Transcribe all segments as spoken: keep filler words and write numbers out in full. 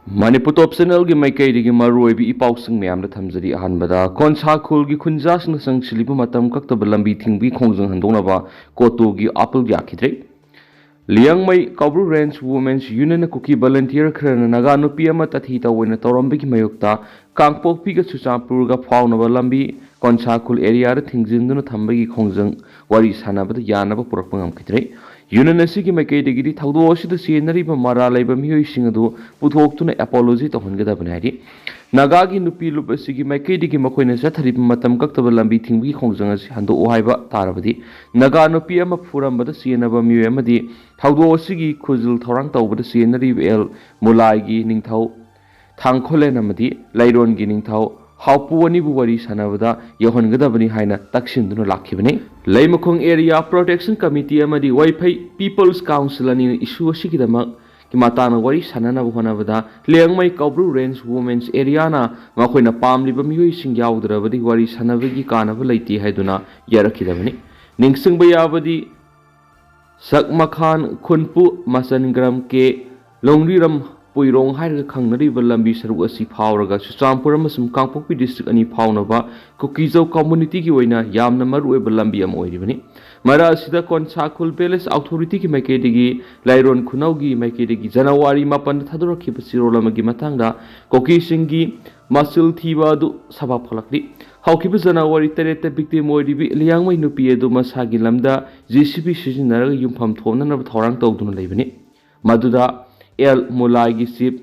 ꯃꯅꯤꯄꯨꯔ ꯇꯣꯞ ꯆꯦꯅꯦꯜꯒꯤ ꯃꯥꯏꯀꯩꯗꯒꯤ ꯃꯔꯨꯑꯣꯏꯕ ꯏ ꯄꯥꯎꯁꯤꯡ ꯃꯌꯥꯝꯗ ꯊꯝꯖꯔꯤ꯫ ꯑꯍꯥꯟꯕꯗ, ꯀꯣꯟꯁꯥ ꯈꯨꯜꯒꯤ ꯈꯨꯟꯖꯥꯁꯤꯡꯅ ꯆꯪꯁꯤꯜꯂꯤꯕ ꯃꯇꯝ ꯀꯛꯇꯕ ꯂꯝꯕꯤ ꯊꯤꯡꯕꯒꯤ ꯈꯣꯡꯖꯪ ꯍꯟꯗꯣꯛꯅꯕ ꯀꯣꯇꯣꯒꯤ ꯑꯥꯄꯤꯜ ꯌꯥꯈꯤꯗ꯭ꯔꯦ꯫ ꯂꯤꯌꯥꯡꯃꯩ ꯀꯧꯕ꯭ꯔꯨ ꯔꯦꯟꯖ ꯋꯨꯃꯦꯟꯁ ꯌꯨꯅꯤꯌꯟꯅ ꯀꯨꯀꯤ ꯚꯣꯂꯨꯟꯇꯤꯌꯔ ꯈꯔꯅ ꯅꯥꯒꯥ ꯅꯨꯄꯤ ꯑꯃ ꯇꯥꯊꯤ ꯇꯧꯑꯣꯏꯅ ꯇꯧꯔꯝꯕꯒꯤ ꯃꯥꯌꯣꯛꯇ ꯀꯥꯡꯄꯣꯛꯄꯤꯒ ꯆꯨꯔꯆꯥꯟꯄꯨꯔꯒ ꯐꯥꯎꯅꯕ ꯂꯝꯕꯤ ꯀꯣꯟꯁꯥ ꯈꯨꯜ ꯑꯦꯔꯤꯌꯥꯗ ꯊꯤꯡꯖꯤꯟꯗꯨꯅ ꯊꯝꯕꯒꯤ ꯈꯣꯡꯖꯪ ꯋꯥꯔꯤ ꯁꯥꯟꯅꯕꯗ ꯌꯥꯅꯕ ꯄꯨꯔꯛꯄ ꯉꯝꯈꯤꯗ꯭ꯔꯦ꯫ ꯌꯨꯅꯤꯌꯟ ꯑꯁꯤꯒꯤ ꯃꯥꯏꯀꯩꯗꯒꯤꯗꯤ ꯊꯧꯗꯣꯛ ꯑꯁꯤꯗ ꯆꯦꯟꯅꯔꯤꯕ ꯃꯔꯥꯜ ꯂꯩꯕ ꯃꯤꯑꯣꯏꯁꯤꯡ ꯑꯗꯨ ꯄꯨꯊꯣꯛꯇꯨꯅ ꯑꯦꯄꯣꯂꯣꯖꯤ ꯇꯧꯍꯟꯒꯗꯕꯅꯤ ꯍꯥꯏꯔꯤ꯫ ꯅꯥꯒꯥꯒꯤ ꯅꯨꯄꯤ ꯂꯨꯞ ꯑꯁꯤꯒꯤ ꯃꯥꯏꯀꯩꯗꯒꯤ ꯃꯈꯣꯏꯅ ꯆꯠꯊꯔꯤꯕ ꯃꯇꯝ ꯀꯛꯇꯕ ꯂꯝꯕꯤ ꯊꯤꯡꯕꯒꯤ ꯈꯣꯡꯖꯪ ꯑꯁꯤ ꯍꯟꯗꯣꯛꯎ ꯍꯥꯏꯕ ꯇꯥꯔꯕꯗꯤ, ꯅꯥꯒꯥ ꯅꯨꯄꯤ ꯑꯃ ꯐꯨꯔꯝꯕꯗ ꯆꯦꯟꯅꯕ ꯃꯤꯑꯣꯏ ꯑꯃꯗꯤ ꯊꯧꯗꯣꯛ ꯑꯁꯤꯒꯤ ꯈꯨꯖꯤꯜ ꯊꯧꯔꯥꯡ ꯇꯧꯕꯗ ꯆꯦꯟꯅꯔꯤꯕ ꯑꯦꯜ ꯃꯨꯂꯥꯏꯒꯤ ꯅꯤꯡꯊꯧ ꯊꯥꯡꯈꯣꯂꯦꯟ ꯑꯃꯗꯤ ꯂꯩꯔꯣꯟꯒꯤ ꯅꯤꯡꯊꯧ ꯍꯥꯎꯄꯨ ꯑꯅꯤꯕꯨ ꯋꯥꯔꯤ ꯁꯥꯟꯅꯕꯗ ꯌꯧꯍꯟꯒꯗꯕꯅꯤ ꯍꯥꯏꯅ ꯇꯛꯁꯤꯟꯗꯨꯅ ꯂꯥꯛꯈꯤꯕꯅꯤ꯫ ꯂꯩꯃꯈꯣꯡ ꯑꯦꯔꯤꯌꯥ ꯄ꯭ꯔꯣꯇꯦꯛꯁꯟ ꯀꯃꯤꯇꯤ ꯑꯃꯗꯤ ꯋꯥꯏꯐꯩ ꯄꯤꯄꯜꯁ ꯀꯥꯎꯟꯁꯤꯜ ꯑꯅꯤꯅ ꯏꯁꯨ ꯑꯁꯤꯒꯤꯗꯃꯛ ꯃꯇꯥꯡꯗ ꯋꯥꯔꯤ ꯁꯥꯟꯅꯅꯕ ꯍꯣꯠꯅꯕꯗ ꯂꯤꯌꯥꯡꯃꯩ ꯀꯧꯕ꯭ꯔꯨ ꯔꯦꯟꯖ ꯋꯨꯃꯦꯟꯁ ꯑꯦꯔꯤꯌꯥꯅ ꯃꯈꯣꯏꯅ ꯄꯥꯝꯂꯤꯕ ꯃꯤꯑꯣꯏꯁꯤꯡ ꯌꯥꯎꯗ꯭ꯔꯕꯗꯤ ꯋꯥꯔꯤ ꯁꯥꯟꯅꯕꯒꯤ ꯀꯥꯟꯅꯕ ꯂꯩꯇꯦ ꯍꯥꯏꯗꯨꯅ ꯌꯥꯔꯛꯈꯤꯗꯕꯅꯤ꯫ ꯅꯤꯡꯁꯤꯡꯕ ꯌꯥꯕꯗꯤ, ꯁꯛꯃꯈꯥꯟ ꯈꯨꯟꯄꯨ ꯃꯆꯟꯒ꯭ꯔꯝ ꯀꯦ ꯂꯣꯡꯔꯤꯔꯝ ꯄꯨꯏꯔꯣꯡ ꯍꯥꯏꯔꯒ ꯈꯪꯅꯔꯤꯕ ꯂꯝꯕꯤ ꯁꯔꯨꯛ ꯑꯁꯤ ꯐꯥꯎꯔꯒ ꯆꯨꯔꯆꯥꯟꯄꯨꯔ ꯑꯃꯁꯨꯡ ꯀꯥꯡꯄꯣꯛꯄꯤ ꯗꯤꯁꯇ꯭ꯔꯤꯛ ꯑꯅꯤ ꯐꯥꯎꯅꯕ ꯀꯨꯀꯤꯖꯧ ꯀꯝꯃꯨꯅꯤꯇꯤꯒꯤ ꯑꯣꯏꯅ ꯌꯥꯝꯅ ꯃꯔꯨꯑꯣꯏꯕ ꯂꯝꯕꯤ ꯑꯃ ꯑꯣꯏꯔꯤꯕꯅꯤ꯫ ꯃꯔꯛ ꯑꯁꯤꯗ ꯀꯣꯟꯁꯥ ꯈꯨꯜ ꯚꯤꯂꯦꯖ ꯑꯣꯊꯣꯔꯤꯇꯤꯒꯤ ꯃꯥꯏꯀꯩꯗꯒꯤ ꯂꯥꯏꯔꯣꯟ ꯈꯨꯅꯧꯒꯤ ꯃꯥꯏꯀꯩꯗꯒꯤ ꯖꯅꯋꯥꯔꯤ ꯃꯥꯄꯟꯗ ꯊꯥꯗꯣꯔꯛꯈꯤꯕ ꯆꯦꯔꯣꯜ ꯑꯃꯒꯤ ꯃꯇꯥꯡꯗ ꯀꯨꯀꯤꯁꯤꯡꯒꯤ ꯃꯆꯤꯜ ꯊꯤꯕ ꯑꯗꯨ ꯁꯥꯕ ꯐꯣꯂꯛꯂꯤ꯫ ꯍꯧꯈꯤꯕ ꯖꯅꯋꯥꯔꯤ ꯇꯔꯦꯠꯇ ꯕꯤꯛꯇꯤꯝ ꯑꯣꯏꯔꯤꯕꯤ ꯂꯤꯌꯥꯡꯃꯩ ꯅꯨꯄꯤ ꯑꯗꯨ ꯃꯁꯥꯒꯤ ꯂꯝꯗ ꯖꯦ ꯁꯤ ꯕꯤ ꯁꯤꯖꯤꯟꯅꯔꯒ ꯌꯨꯝꯐꯝ ꯊꯣꯟꯅꯅꯕ ꯊꯧꯔꯥꯡ ꯇꯧꯗꯨꯅ ꯂꯩꯕꯅꯤ꯫ ꯃꯗꯨꯗ ꯑꯦꯜ ꯃꯨꯂꯥꯏꯒꯤ ꯆꯤꯞ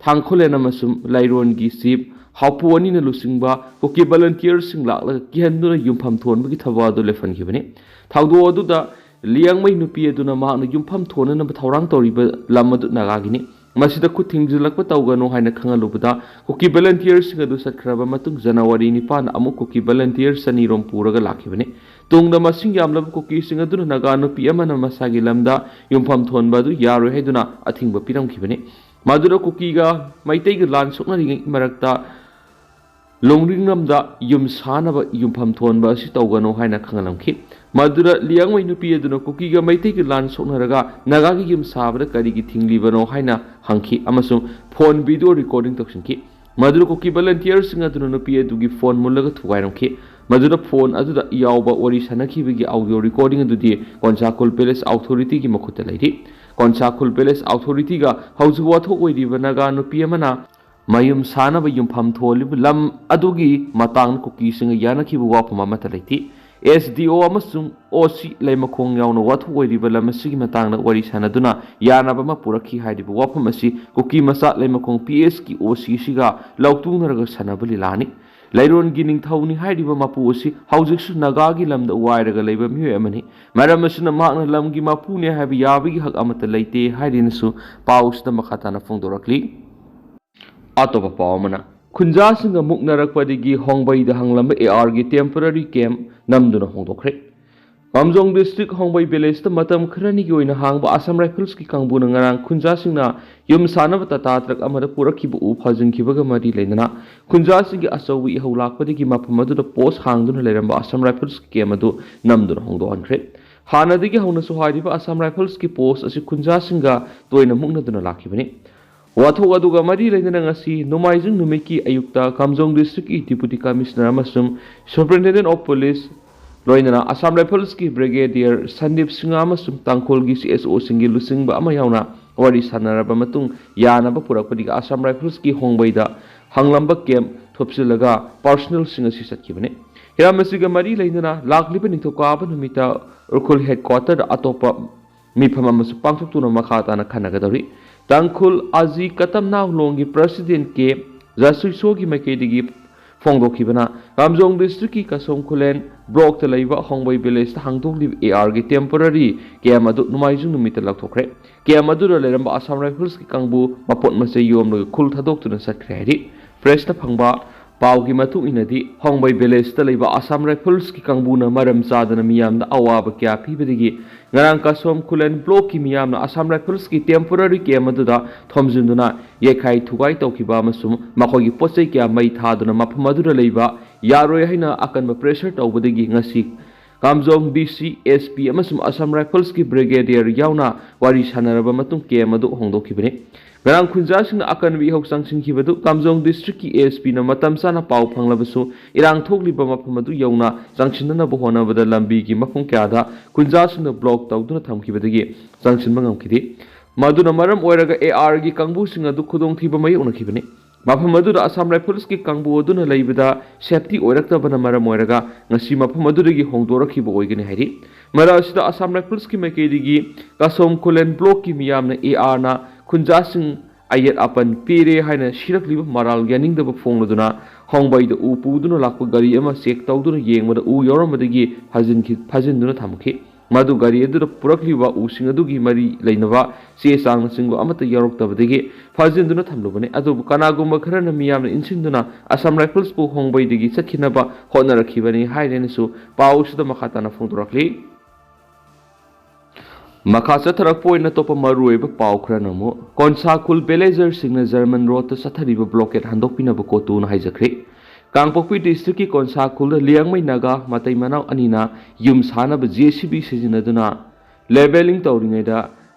ꯊꯥꯡꯈꯣꯂꯦꯟ ꯑꯃꯁꯨꯡ ꯂꯩꯔꯣꯟꯒꯤ ꯆꯤꯞ ꯍꯥꯎꯄꯨ ꯑꯅꯤꯅ ꯂꯨꯆꯤꯡꯕ ꯀꯨꯀꯤ ꯚꯣꯂꯨꯟꯇꯤꯌꯔꯁꯤꯡ ꯂꯥꯛꯂꯒ ꯀꯤꯍꯟꯗꯨꯅ ꯌꯨꯝꯐꯝ ꯊꯣꯟꯕꯒꯤ ꯊꯕꯛ ꯑꯗꯨ ꯂꯦꯞꯍꯟꯈꯤꯕꯅꯤ꯫ ꯊꯧꯗꯣꯛ ꯑꯗꯨꯗ ꯂꯤꯌꯥꯡꯃꯩ ꯅꯨꯄꯤ ꯑꯗꯨꯅ ꯃꯍꯥꯛꯅ ꯌꯨꯝꯐꯝ ꯊꯣꯟꯅꯅꯕ ꯊꯧꯔꯥꯡ ꯇꯧꯔꯤꯕ ꯂꯝ ꯑꯗꯨ ꯅꯥꯒꯥꯒꯤꯅꯤ꯫ ꯃꯁꯤꯗ ꯈꯨꯠ ꯊꯤꯡꯖꯤꯜꯂꯛꯄ ꯇꯧꯒꯅꯨ ꯍꯥꯏꯅ ꯈꯪꯍꯜꯂꯨꯕꯗ ꯀꯨꯀꯤ ꯚꯣꯂꯨꯟꯇꯤꯌꯔꯁꯤꯡ ꯑꯗꯨ ꯆꯠꯈ꯭ꯔꯕ ꯃꯇꯨꯡ ꯖꯅꯋꯥꯔꯤ ꯅꯤꯄꯥꯟꯗ ꯑꯃꯨꯛ ꯀꯨꯀꯤ ꯚꯣꯂꯨꯟꯇꯤꯌꯔ ꯆꯅꯤꯔꯣꯝ ꯄꯨꯔꯒ ꯂꯥꯛꯈꯤꯕꯅꯤ꯫ ꯇꯨꯡꯗ ꯃꯁꯤꯡ ꯌꯥꯝꯂꯕ ꯀꯨꯀꯤꯁꯤꯡ ꯑꯗꯨꯅ ꯅꯥꯒꯥ ꯅꯨꯄꯤ ꯑꯃꯅ ꯃꯁꯥꯒꯤ ꯂꯝꯗ ꯌꯨꯝꯐꯝ ꯊꯣꯟꯕ ꯑꯗꯨ ꯌꯥꯔꯣꯏ ꯍꯥꯏꯗꯨꯅ ꯑꯊꯤꯡꯕ ꯄꯤꯔꯝꯈꯤꯕꯅꯤ꯫ ꯃꯗꯨꯗ ꯀꯨꯀꯤꯒ ꯃꯩꯇꯩꯒ ꯂꯥꯟ ꯁꯣꯛꯅꯔꯤꯉꯩ ꯃꯔꯛꯇ ꯂꯣꯡꯔꯤꯡꯂꯝꯗ ꯌꯨꯝ ꯁꯥꯅꯕ ꯌꯨꯝꯐꯝ ꯊꯣꯟꯕ ꯑꯁꯤ ꯇꯧꯒꯅꯨ ꯍꯥꯏꯅ ꯈꯪꯍꯜꯂꯝꯈꯤ꯫ ꯃꯗꯨꯗ ꯂꯤꯌꯥꯡꯃꯩ ꯅꯨꯄꯤ ꯑꯗꯨꯅ ꯀꯨꯀꯤꯒ ꯃꯩꯇꯩꯒ ꯂꯥꯟ ꯁꯣꯛꯅꯔꯒ ꯅꯥꯒꯥꯒꯤ ꯌꯨꯝ ꯁꯥꯕꯗ ꯀꯔꯤꯒꯤ ꯊꯤꯡꯂꯤꯕꯅꯣ ꯍꯥꯏꯅ ꯍꯪꯈꯤ ꯑꯃꯁꯨꯡ ꯐꯣꯟ ꯚꯤꯗꯤꯑꯣ ꯔꯦꯀꯣꯔꯗꯤꯡ ꯇꯧꯁꯤꯟꯈꯤ꯫ ꯃꯗꯨꯗ ꯀꯨꯀꯤ ꯚꯣꯂꯟꯇꯤꯌꯔꯁꯤꯡ ꯑꯗꯨꯅ ꯅꯨꯄꯤ ꯑꯗꯨꯒꯤ ꯐꯣꯟ ꯃꯨꯜꯂꯒ ꯊꯨꯒꯥꯏꯔꯝꯈꯤ꯫ ꯃꯗꯨꯗ ꯐꯣꯟ ꯑꯗꯨꯗ ꯌꯥꯎꯕ ꯋꯥꯔꯤ ꯁꯥꯟꯅꯈꯤꯕꯒꯤ ꯑꯥꯎꯗꯤꯑꯣ ꯔꯦꯀꯣꯔꯗꯤꯡ ꯑꯗꯨꯗꯤ ꯀꯣꯟꯁꯥꯈꯨꯜ ꯄꯦꯂꯦꯁ ꯑꯥꯎꯊꯣꯔꯤꯇꯤꯒꯤ ꯃꯈꯨꯠꯇ ꯂꯩꯔꯤ꯫ ꯀꯣꯟꯁꯥꯈꯨꯜ ꯄꯦꯂꯦꯁ ꯑꯥꯎꯊꯣꯔꯤꯇꯤꯒ ꯍꯧꯖꯤꯛ ꯋꯥꯊꯣꯛ ꯑꯣꯏꯔꯤꯕ ꯅꯥꯒꯥ ꯅꯨꯄꯤ ꯑꯃꯅ ꯃꯌꯨꯝ ꯁꯥꯅꯕ ꯌꯨꯝꯐꯝ ꯊꯣꯜꯂꯤꯕ ꯂꯝ ꯑꯗꯨꯒꯤ ꯃꯇꯥꯡꯗ ꯀꯨꯀꯤꯁꯤꯡꯒ ꯌꯥꯅꯈꯤꯕ ꯋꯥꯐꯝ ꯑꯃꯠꯇ ꯂꯩꯇꯦ꯫ ꯑꯦꯁ ꯗꯤ ꯑꯣ ꯑꯃꯁꯨꯡ ꯑꯣ ꯁꯤ ꯂꯩꯃꯈꯣꯡ ꯌꯥꯎꯅ ꯋꯥꯊꯣꯛ ꯑꯣꯏꯔꯤꯕ ꯂꯝ ꯑꯁꯤꯒꯤ ꯃꯇꯥꯡꯗ ꯋꯥꯔꯤ ꯁꯥꯟꯅꯗꯨꯅ ꯌꯥꯅꯕ ꯑꯃ ꯄꯨꯔꯛꯈꯤ ꯍꯥꯏꯔꯤꯕ ꯋꯥꯐꯝ ꯑꯁꯤ ꯀꯨꯀꯤ ꯃꯆꯥ ꯂꯩꯃꯈꯣꯡ ꯄꯤ ꯑꯦꯁꯀꯤ ꯑꯣ ꯁꯤꯁꯤꯒ ꯂꯧꯇꯨꯅꯔꯒ ꯁꯥꯟꯅꯕ ꯂꯤꯂꯥꯅꯤ꯫ ꯂꯩꯔꯣꯟꯒꯤ ꯅꯤꯡꯊꯧꯅꯤ ꯍꯥꯏꯔꯤꯕ ꯃꯄꯨ ꯑꯁꯤ ꯍꯧꯖꯤꯛꯁꯨ ꯅꯥꯒꯥꯒꯤ ꯂꯝꯗ ꯋꯥꯏꯔꯒ ꯂꯩꯕ ꯃꯤꯑꯣꯏ ꯑꯃꯅꯤ꯫ ꯃꯔꯝ ꯑꯁꯤꯅ ꯃꯍꯥꯛꯅ ꯂꯝꯒꯤ ꯃꯄꯨꯅꯦ ꯍꯥꯏꯕ ꯌꯥꯕꯒꯤ ꯍꯛ ꯑꯃꯠꯇ ꯂꯩꯇꯦ ꯍꯥꯏꯗꯨꯅꯁꯨ ꯄꯥꯎ ꯑꯁꯤꯗ ꯃꯈꯥ ꯇꯥꯅ ꯐꯣꯡꯗꯣꯔꯛꯂꯤ꯫ ꯑꯇꯣꯞꯄ ꯄꯥꯎ ꯑꯃꯅ, ꯈꯨꯟꯖꯥꯁꯤꯡꯒ ꯃꯨꯛꯅꯔꯛꯄꯗꯒꯤ ꯍꯣꯡꯕꯩꯗ ꯍꯥꯡꯂꯝꯕ ꯑꯦ ꯑꯥꯔꯒꯤ ꯇꯦꯝꯄꯣꯔꯔꯤ ꯀꯦꯝꯞ ꯅꯝꯗꯨꯅ ꯍꯣꯡꯗꯣꯛꯈ꯭ꯔꯦ꯫ ꯀꯥꯝꯖꯣꯡ ꯗꯤꯁꯇ꯭ꯔꯤꯛ ꯍꯣꯡꯕꯩ ꯚꯤꯂꯦꯖꯇ ꯃꯇꯝ ꯈꯔꯅꯤꯒꯤ ꯑꯣꯏꯅ ꯍꯥꯡꯕ ꯑꯁꯥꯝ ꯔꯥꯏꯐꯜꯁꯀꯤ ꯀꯥꯡꯕꯨꯅ ꯉꯔꯥꯡ ꯈꯨꯟꯖꯥꯁꯤꯡꯅ ꯌꯨꯝ ꯁꯥꯅꯕ ꯇꯥꯇꯥ ꯇ꯭ꯔꯛ ꯑꯃꯗ ꯄꯨꯔꯛꯈꯤꯕ ꯎ ꯐꯥꯖꯤꯟꯈꯤꯕꯒ ꯃꯔꯤ ꯂꯩꯅꯅ ꯈꯨꯟꯖꯥꯁꯤꯡꯒꯤ ꯑꯆꯧꯕ ꯏꯍꯧ ꯂꯥꯛꯄꯗꯒꯤ ꯃꯐꯝ ꯑꯗꯨꯗ ꯄꯣꯁ ꯍꯥꯡꯗꯨꯅ ꯂꯩꯔꯝꯕ ꯑꯁꯥꯝ ꯔꯥꯏꯐꯜꯁꯀꯤ ꯀꯦꯝꯞ ꯑꯗꯨ ꯅꯝꯗꯨꯅ ꯍꯣꯡꯗꯣꯛꯍꯟꯈ꯭ꯔꯦ꯫ ꯍꯥꯟꯅꯗꯒꯤ ꯍꯧꯅꯁꯨ ꯍꯥꯏꯔꯤꯕ ꯑꯁꯥꯝ ꯔꯥꯏꯐꯜꯁꯀꯤ ꯄꯣꯁ ꯑꯁꯤ ꯈꯨꯟꯖꯥꯁꯤꯡꯒ ꯇꯣꯏꯅ ꯃꯨꯛꯅꯗꯨꯅ ꯂꯥꯛꯈꯤꯕꯅꯤ꯫ ꯋꯥꯊꯣꯛ ꯑꯗꯨꯒ ꯃꯔꯤ ꯂꯩꯅꯅ ꯉꯁꯤ ꯅꯣꯡꯃꯥꯏꯖꯤꯡ ꯅꯨꯃꯤꯠꯀꯤ ꯑꯌꯨꯛꯇ ꯀꯥꯝꯖꯣꯡ ꯗꯤꯁꯇ꯭ꯔꯤꯛꯀꯤ ꯗꯤꯄꯨꯇꯤ ꯀꯃꯤꯁꯅꯔ ꯑꯃꯁꯨꯡ ꯁꯨꯄꯔꯤꯟꯇꯦꯟꯗꯦꯟ ꯑꯣꯐ ꯄꯨꯂꯤꯁ, ꯂꯣꯏꯅꯅ ꯑꯁꯥꯝ ꯔꯥꯏꯐꯜꯁꯀꯤ ꯕ꯭ꯔꯤꯒꯦꯗꯤꯌꯔ ꯁꯟꯗꯤꯞ ꯁꯤꯡꯍ ꯑꯃꯁꯨꯡ ꯇꯥꯡꯈꯨꯜꯒꯤ ꯁꯤ ꯑꯦꯁ ꯑꯣꯁꯤꯡꯒꯤ ꯂꯨꯆꯤꯡꯕ ꯑꯃ ꯌꯥꯎꯅ ꯋꯥꯔꯤ ꯁꯥꯟꯅꯔꯕ ꯃꯇꯨꯡ ꯌꯥꯅꯕ ꯄꯨꯔꯛꯄꯗꯒꯤ ꯑꯁꯥꯝ ꯔꯥꯏꯐꯜꯁꯀꯤ ꯍꯣꯡꯕꯩꯗ ꯍꯥꯡꯂꯝꯕ ꯀꯦꯝꯞ ꯊꯨꯞꯆꯤꯜꯂꯒ ꯄꯥꯔꯁꯣꯅꯦꯜꯁꯤꯡ ꯑꯁꯤ ꯆꯠꯈꯤꯕꯅꯤ꯫ ꯍꯤꯔꯝ ꯑꯁꯤꯒ ꯃꯔꯤ ꯂꯩꯅꯅ ꯂꯥꯛꯂꯤꯕ ꯅꯤꯡꯊꯧꯀꯥꯕ ꯅꯨꯃꯤꯠꯇ ꯎꯈ꯭ꯔꯨꯜ ꯍꯦꯗꯀ꯭ꯋꯥꯇꯔꯗ ꯑꯇꯣꯞꯄ ꯃꯤꯐꯝ ꯑꯃꯁꯨ ꯄꯥꯡꯊꯣꯛꯇꯨꯅ ꯃꯈꯥ ꯇꯥꯅ ꯈꯟꯅꯒꯗꯧꯔꯤ꯫ ꯇꯥꯡꯈꯨꯜ ꯑꯖꯤ ꯀꯇꯝ ꯅꯥꯎꯂꯣꯡꯒꯤ ꯄ꯭ꯔꯁꯤꯗꯦꯟ ꯀꯦ ꯖꯁꯨꯏꯁꯣꯒꯤ ꯃꯥꯏꯀꯩꯗꯒꯤ ꯐꯣꯡꯗꯣꯛꯈꯤꯕꯅ ꯀꯥꯝꯖꯣꯡ ꯗꯤꯁꯇ꯭ꯔꯤꯛꯀꯤ ꯀꯁꯣꯡ ꯈꯨꯂꯦꯟ ꯕ꯭ꯂꯣꯛꯇ ꯂꯩꯕ ꯍꯣꯡꯕꯩ ꯚꯤꯂꯦꯖꯇ ꯍꯥꯡꯗꯣꯛꯂꯤꯕ ꯑꯦ ꯑꯥꯔꯒꯤ ꯇꯦꯝꯄꯣꯔꯔꯤ ꯀꯦꯝꯞ ꯑꯗꯨ ꯅꯣꯡꯃꯥꯏꯖꯤꯡ ꯅꯨꯃꯤꯠꯇ ꯂꯧꯊꯣꯛꯈ꯭ꯔꯦ꯫ ꯀꯦꯝꯞ ꯑꯗꯨꯗ ꯂꯩꯔꯝꯕ ꯑꯁꯥꯝ ꯔꯥꯏꯐꯜꯁꯀꯤ ꯀꯥꯡꯕꯨ ꯃꯄꯣꯠ ꯃꯆꯩ ꯌꯣꯝꯂꯒ ꯈꯨꯜ ꯊꯥꯗꯣꯛꯇꯨꯅ ꯆꯠꯈ꯭ꯔꯦ ꯍꯥꯏꯔꯤ꯫ ꯄ꯭ꯔꯦꯁꯇ ꯐꯪꯕ ꯄꯥꯎꯒꯤ ꯃꯇꯨꯡ ꯏꯟꯅꯗꯤ, ꯍꯣꯡꯕꯩ ꯚꯤꯂꯦꯖꯇ ꯂꯩꯕ ꯑꯁꯥꯝ ꯔꯥꯏꯐꯜꯁꯀꯤ ꯀꯥꯡꯕꯨꯅ ꯃꯔꯝ ꯆꯥꯗꯅ ꯃꯤꯌꯥꯝꯗ ꯑꯋꯥꯕ ꯀꯌꯥ ꯄꯤꯕꯗꯒꯤ ꯉꯔꯥꯡ ꯀꯁꯣꯝ ꯈꯨꯂꯦꯟ ꯕ꯭ꯂꯣꯛꯀꯤ ꯃꯤꯌꯥꯝꯅ ꯑꯁꯥꯝ ꯔꯥꯏꯐꯜꯁꯀꯤ ꯇꯦꯝꯄꯣꯔꯔꯤ ꯀꯦꯝ ꯑꯗꯨꯗ ꯊꯣꯝꯖꯤꯟꯗꯨꯅ ꯌꯩꯈꯥꯏ ꯊꯨꯒꯥꯏ ꯇꯧꯈꯤꯕ ꯑꯃꯁꯨꯡ ꯃꯈꯣꯏꯒꯤ ꯄꯣꯠ ꯆꯩ ꯀꯌꯥ ꯃꯩ ꯊꯥꯗꯨꯅ ꯃꯐꯝ ꯑꯗꯨꯗ ꯂꯩꯕ ꯌꯥꯔꯣꯏ ꯍꯥꯏꯅ ꯑꯀꯟꯕ ꯄ꯭ꯔꯦꯁꯔ ꯇꯧꯕꯗꯒꯤ ꯉꯁꯤ ꯀꯥꯝꯖꯣꯡ ꯗꯤ ꯁꯤ, ꯑꯦꯁ ꯄꯤ ꯑꯃꯁꯨꯡ ꯑꯁꯥꯝ ꯔꯥꯏꯐꯜꯁꯀꯤ ꯕ꯭ꯔꯤꯒꯦꯗꯤꯌꯔ ꯌꯥꯎꯅ ꯋꯥꯔꯤ ꯁꯥꯟꯅꯔꯕ ꯃꯇꯨꯡ ꯀꯦꯝ ꯑꯗꯨ ꯍꯣꯡꯗꯣꯛꯈꯤꯕꯅꯤ꯫ ꯉꯔꯥꯡ ꯈꯨꯟꯖꯥꯁꯤꯡꯅ ꯑꯀꯟꯕ ꯏꯍꯧ ꯆꯪꯁꯤꯟꯈꯤꯕꯗꯨ ꯀꯥꯝꯖꯣꯡ ꯗꯤꯁꯇ꯭ꯔꯤꯛꯀꯤ ꯑꯦ ꯑꯦꯁ ꯄꯤꯅ ꯃꯇꯝ ꯆꯥꯅ ꯄꯥꯎ ꯐꯪꯂꯕꯁꯨ, ꯏꯔꯥꯡ ꯊꯣꯛꯂꯤꯕ ꯃꯐꯝ ꯑꯗꯨ ꯌꯧꯅ ꯆꯪꯁꯤꯟꯅꯅꯕ ꯍꯣꯠꯅꯕꯗ ꯂꯝꯕꯤꯒꯤ ꯃꯐꯝ ꯀꯌꯥꯗ ꯈꯨꯟꯖꯥꯁꯤꯡꯅ ꯕ꯭ꯂꯣꯛ ꯇꯧꯗꯨꯅ ꯊꯝꯈꯤꯕꯗꯒꯤ ꯆꯪꯁꯤꯟꯕ ꯉꯝꯈꯤꯗꯦ꯫ ꯃꯗꯨꯅ ꯃꯔꯝ ꯑꯣꯏꯔꯒ ꯑꯦ ꯑꯥꯔꯒꯤ ꯀꯥꯡꯕꯨꯁꯤꯡ ꯑꯗꯨ ꯈꯨꯗꯣꯡꯊꯤꯕ ꯃꯥꯌꯣꯛꯅꯈꯤꯕꯅꯤ꯫ ꯃꯐꯝ ꯑꯗꯨꯗ ꯑꯁꯥꯝ ꯔꯥꯏꯐꯜꯁꯀꯤ ꯀꯥꯡꯕꯨ ꯑꯗꯨꯅ ꯂꯩꯕꯗ ꯁꯦꯐꯇꯤ ꯑꯣꯏꯔꯛꯇꯕꯅ ꯃꯔꯝ ꯑꯣꯏꯔꯒ ꯉꯁꯤ ꯃꯐꯝ ꯑꯗꯨꯗꯒꯤ ꯍꯣꯡꯗꯣꯔꯛꯈꯤꯕ ꯑꯣꯏꯒꯅꯤ ꯍꯥꯏꯔꯤ꯫ ꯃꯔꯛ ꯑꯁꯤꯗ ꯑꯁꯥꯝ ꯔꯥꯏꯐꯜꯁꯀꯤ ꯃꯥꯏꯀꯩꯗꯒꯤ ꯀꯁꯣꯝ ꯈꯨꯂꯦꯟ ꯕ꯭ꯂꯣꯛꯀꯤ ꯃꯤꯌꯥꯝꯅ ꯑꯦ ꯑꯥꯔꯅ ꯈꯨꯟꯖꯥꯁꯤꯡ ꯑꯌꯦꯠ ꯑꯄꯟ ꯄꯤꯔꯦ ꯍꯥꯏꯅ ꯁꯤꯔꯛꯂꯤꯕ ꯃꯔꯥꯜ ꯌꯥꯅꯤꯡꯗꯕ ꯐꯣꯡꯂꯗꯨꯅ ꯍꯣꯡꯕꯩꯗ ꯎ ꯄꯨꯗꯨꯅ ꯂꯥꯛꯄ ꯒꯥꯔꯤ ꯑꯃ ꯆꯦꯛ ꯇꯧꯗꯨꯅ ꯌꯦꯡꯕꯗ ꯎ ꯌꯥꯎꯔꯝꯕꯗꯒꯤ ꯐꯥꯖꯤꯟꯈꯤ-, ꯐꯥꯖꯤꯟꯗꯨꯅ ꯊꯝꯈꯤ꯫ ꯃꯗꯨ ꯒꯥꯔꯤ ꯑꯗꯨꯗ ꯄꯨꯔꯛꯂꯤꯕ ꯎꯁꯤꯡ ꯑꯗꯨꯒꯤ ꯃꯔꯤ ꯂꯩꯅꯕ ꯆꯦ ꯆꯥꯡꯅꯆꯤꯡꯕ ꯑꯃꯠꯇ ꯌꯥꯎꯔꯛꯇꯕꯗꯒꯤ ꯐꯥꯖꯤꯟꯗꯨꯅ ꯊꯝꯂꯨꯕꯅꯤ꯫ ꯑꯗꯨꯕꯨ ꯀꯅꯥꯒꯨꯝꯕ ꯈꯔꯅ ꯃꯤꯌꯥꯝꯅ ꯏꯟꯁꯤꯟꯗꯨꯅ ꯑꯁꯥꯝ ꯔꯥꯏꯐꯜꯁꯄꯨ ꯍꯣꯡꯕꯩꯗꯒꯤ ꯆꯠꯈꯤꯅꯕ ꯍꯣꯠꯅꯔꯛꯈꯤꯕꯅꯤ ꯍꯥꯏꯔꯦꯅꯁꯨ ꯄꯥꯎ ꯑꯁꯤꯗ ꯃꯈꯥ ꯇꯥꯅ ꯐꯣꯡꯗꯣꯔꯛꯂꯤ꯫ ꯃꯈꯥ ꯆꯠꯊꯔꯛꯄ ꯑꯣꯏꯅ ꯑꯇꯣꯞꯄ ꯃꯔꯨꯑꯣꯏꯕ ꯄꯥꯎ ꯈꯔꯅ ꯑꯃꯨꯛ, ꯀꯣꯟꯁꯥ ꯈꯨꯜ ꯚꯤꯂꯦꯖꯔꯁꯤꯡꯅ ꯖꯔꯃꯟ ꯔꯣꯗꯇ ꯆꯠꯊꯔꯤꯕ ꯕ꯭ꯂꯣꯀꯦꯠ ꯍꯟꯗꯣꯛꯄꯤꯅꯕ ꯀꯣꯇꯨꯅ ꯍꯥꯏꯖꯈ꯭ꯔꯦ꯫ ꯀꯥꯡꯄꯣꯛꯄꯤ ꯗꯤꯁꯇ꯭ꯔꯤꯛꯀꯤ ꯀꯣꯟꯁꯥ ꯈꯨꯜꯗ ꯂꯤꯌꯥꯡꯃꯩ ꯅꯥꯒꯥ ꯃꯇꯩ ꯃꯅꯥꯎ ꯑꯅꯤꯅ ꯌꯨꯝ ꯁꯥꯅꯕ ꯖꯦ ꯁꯤ ꯕꯤ ꯁꯤꯖꯤꯟꯅꯗꯨꯅ ꯂꯦꯚꯦꯂꯤꯡ ꯇꯧꯔꯤꯉꯩꯗ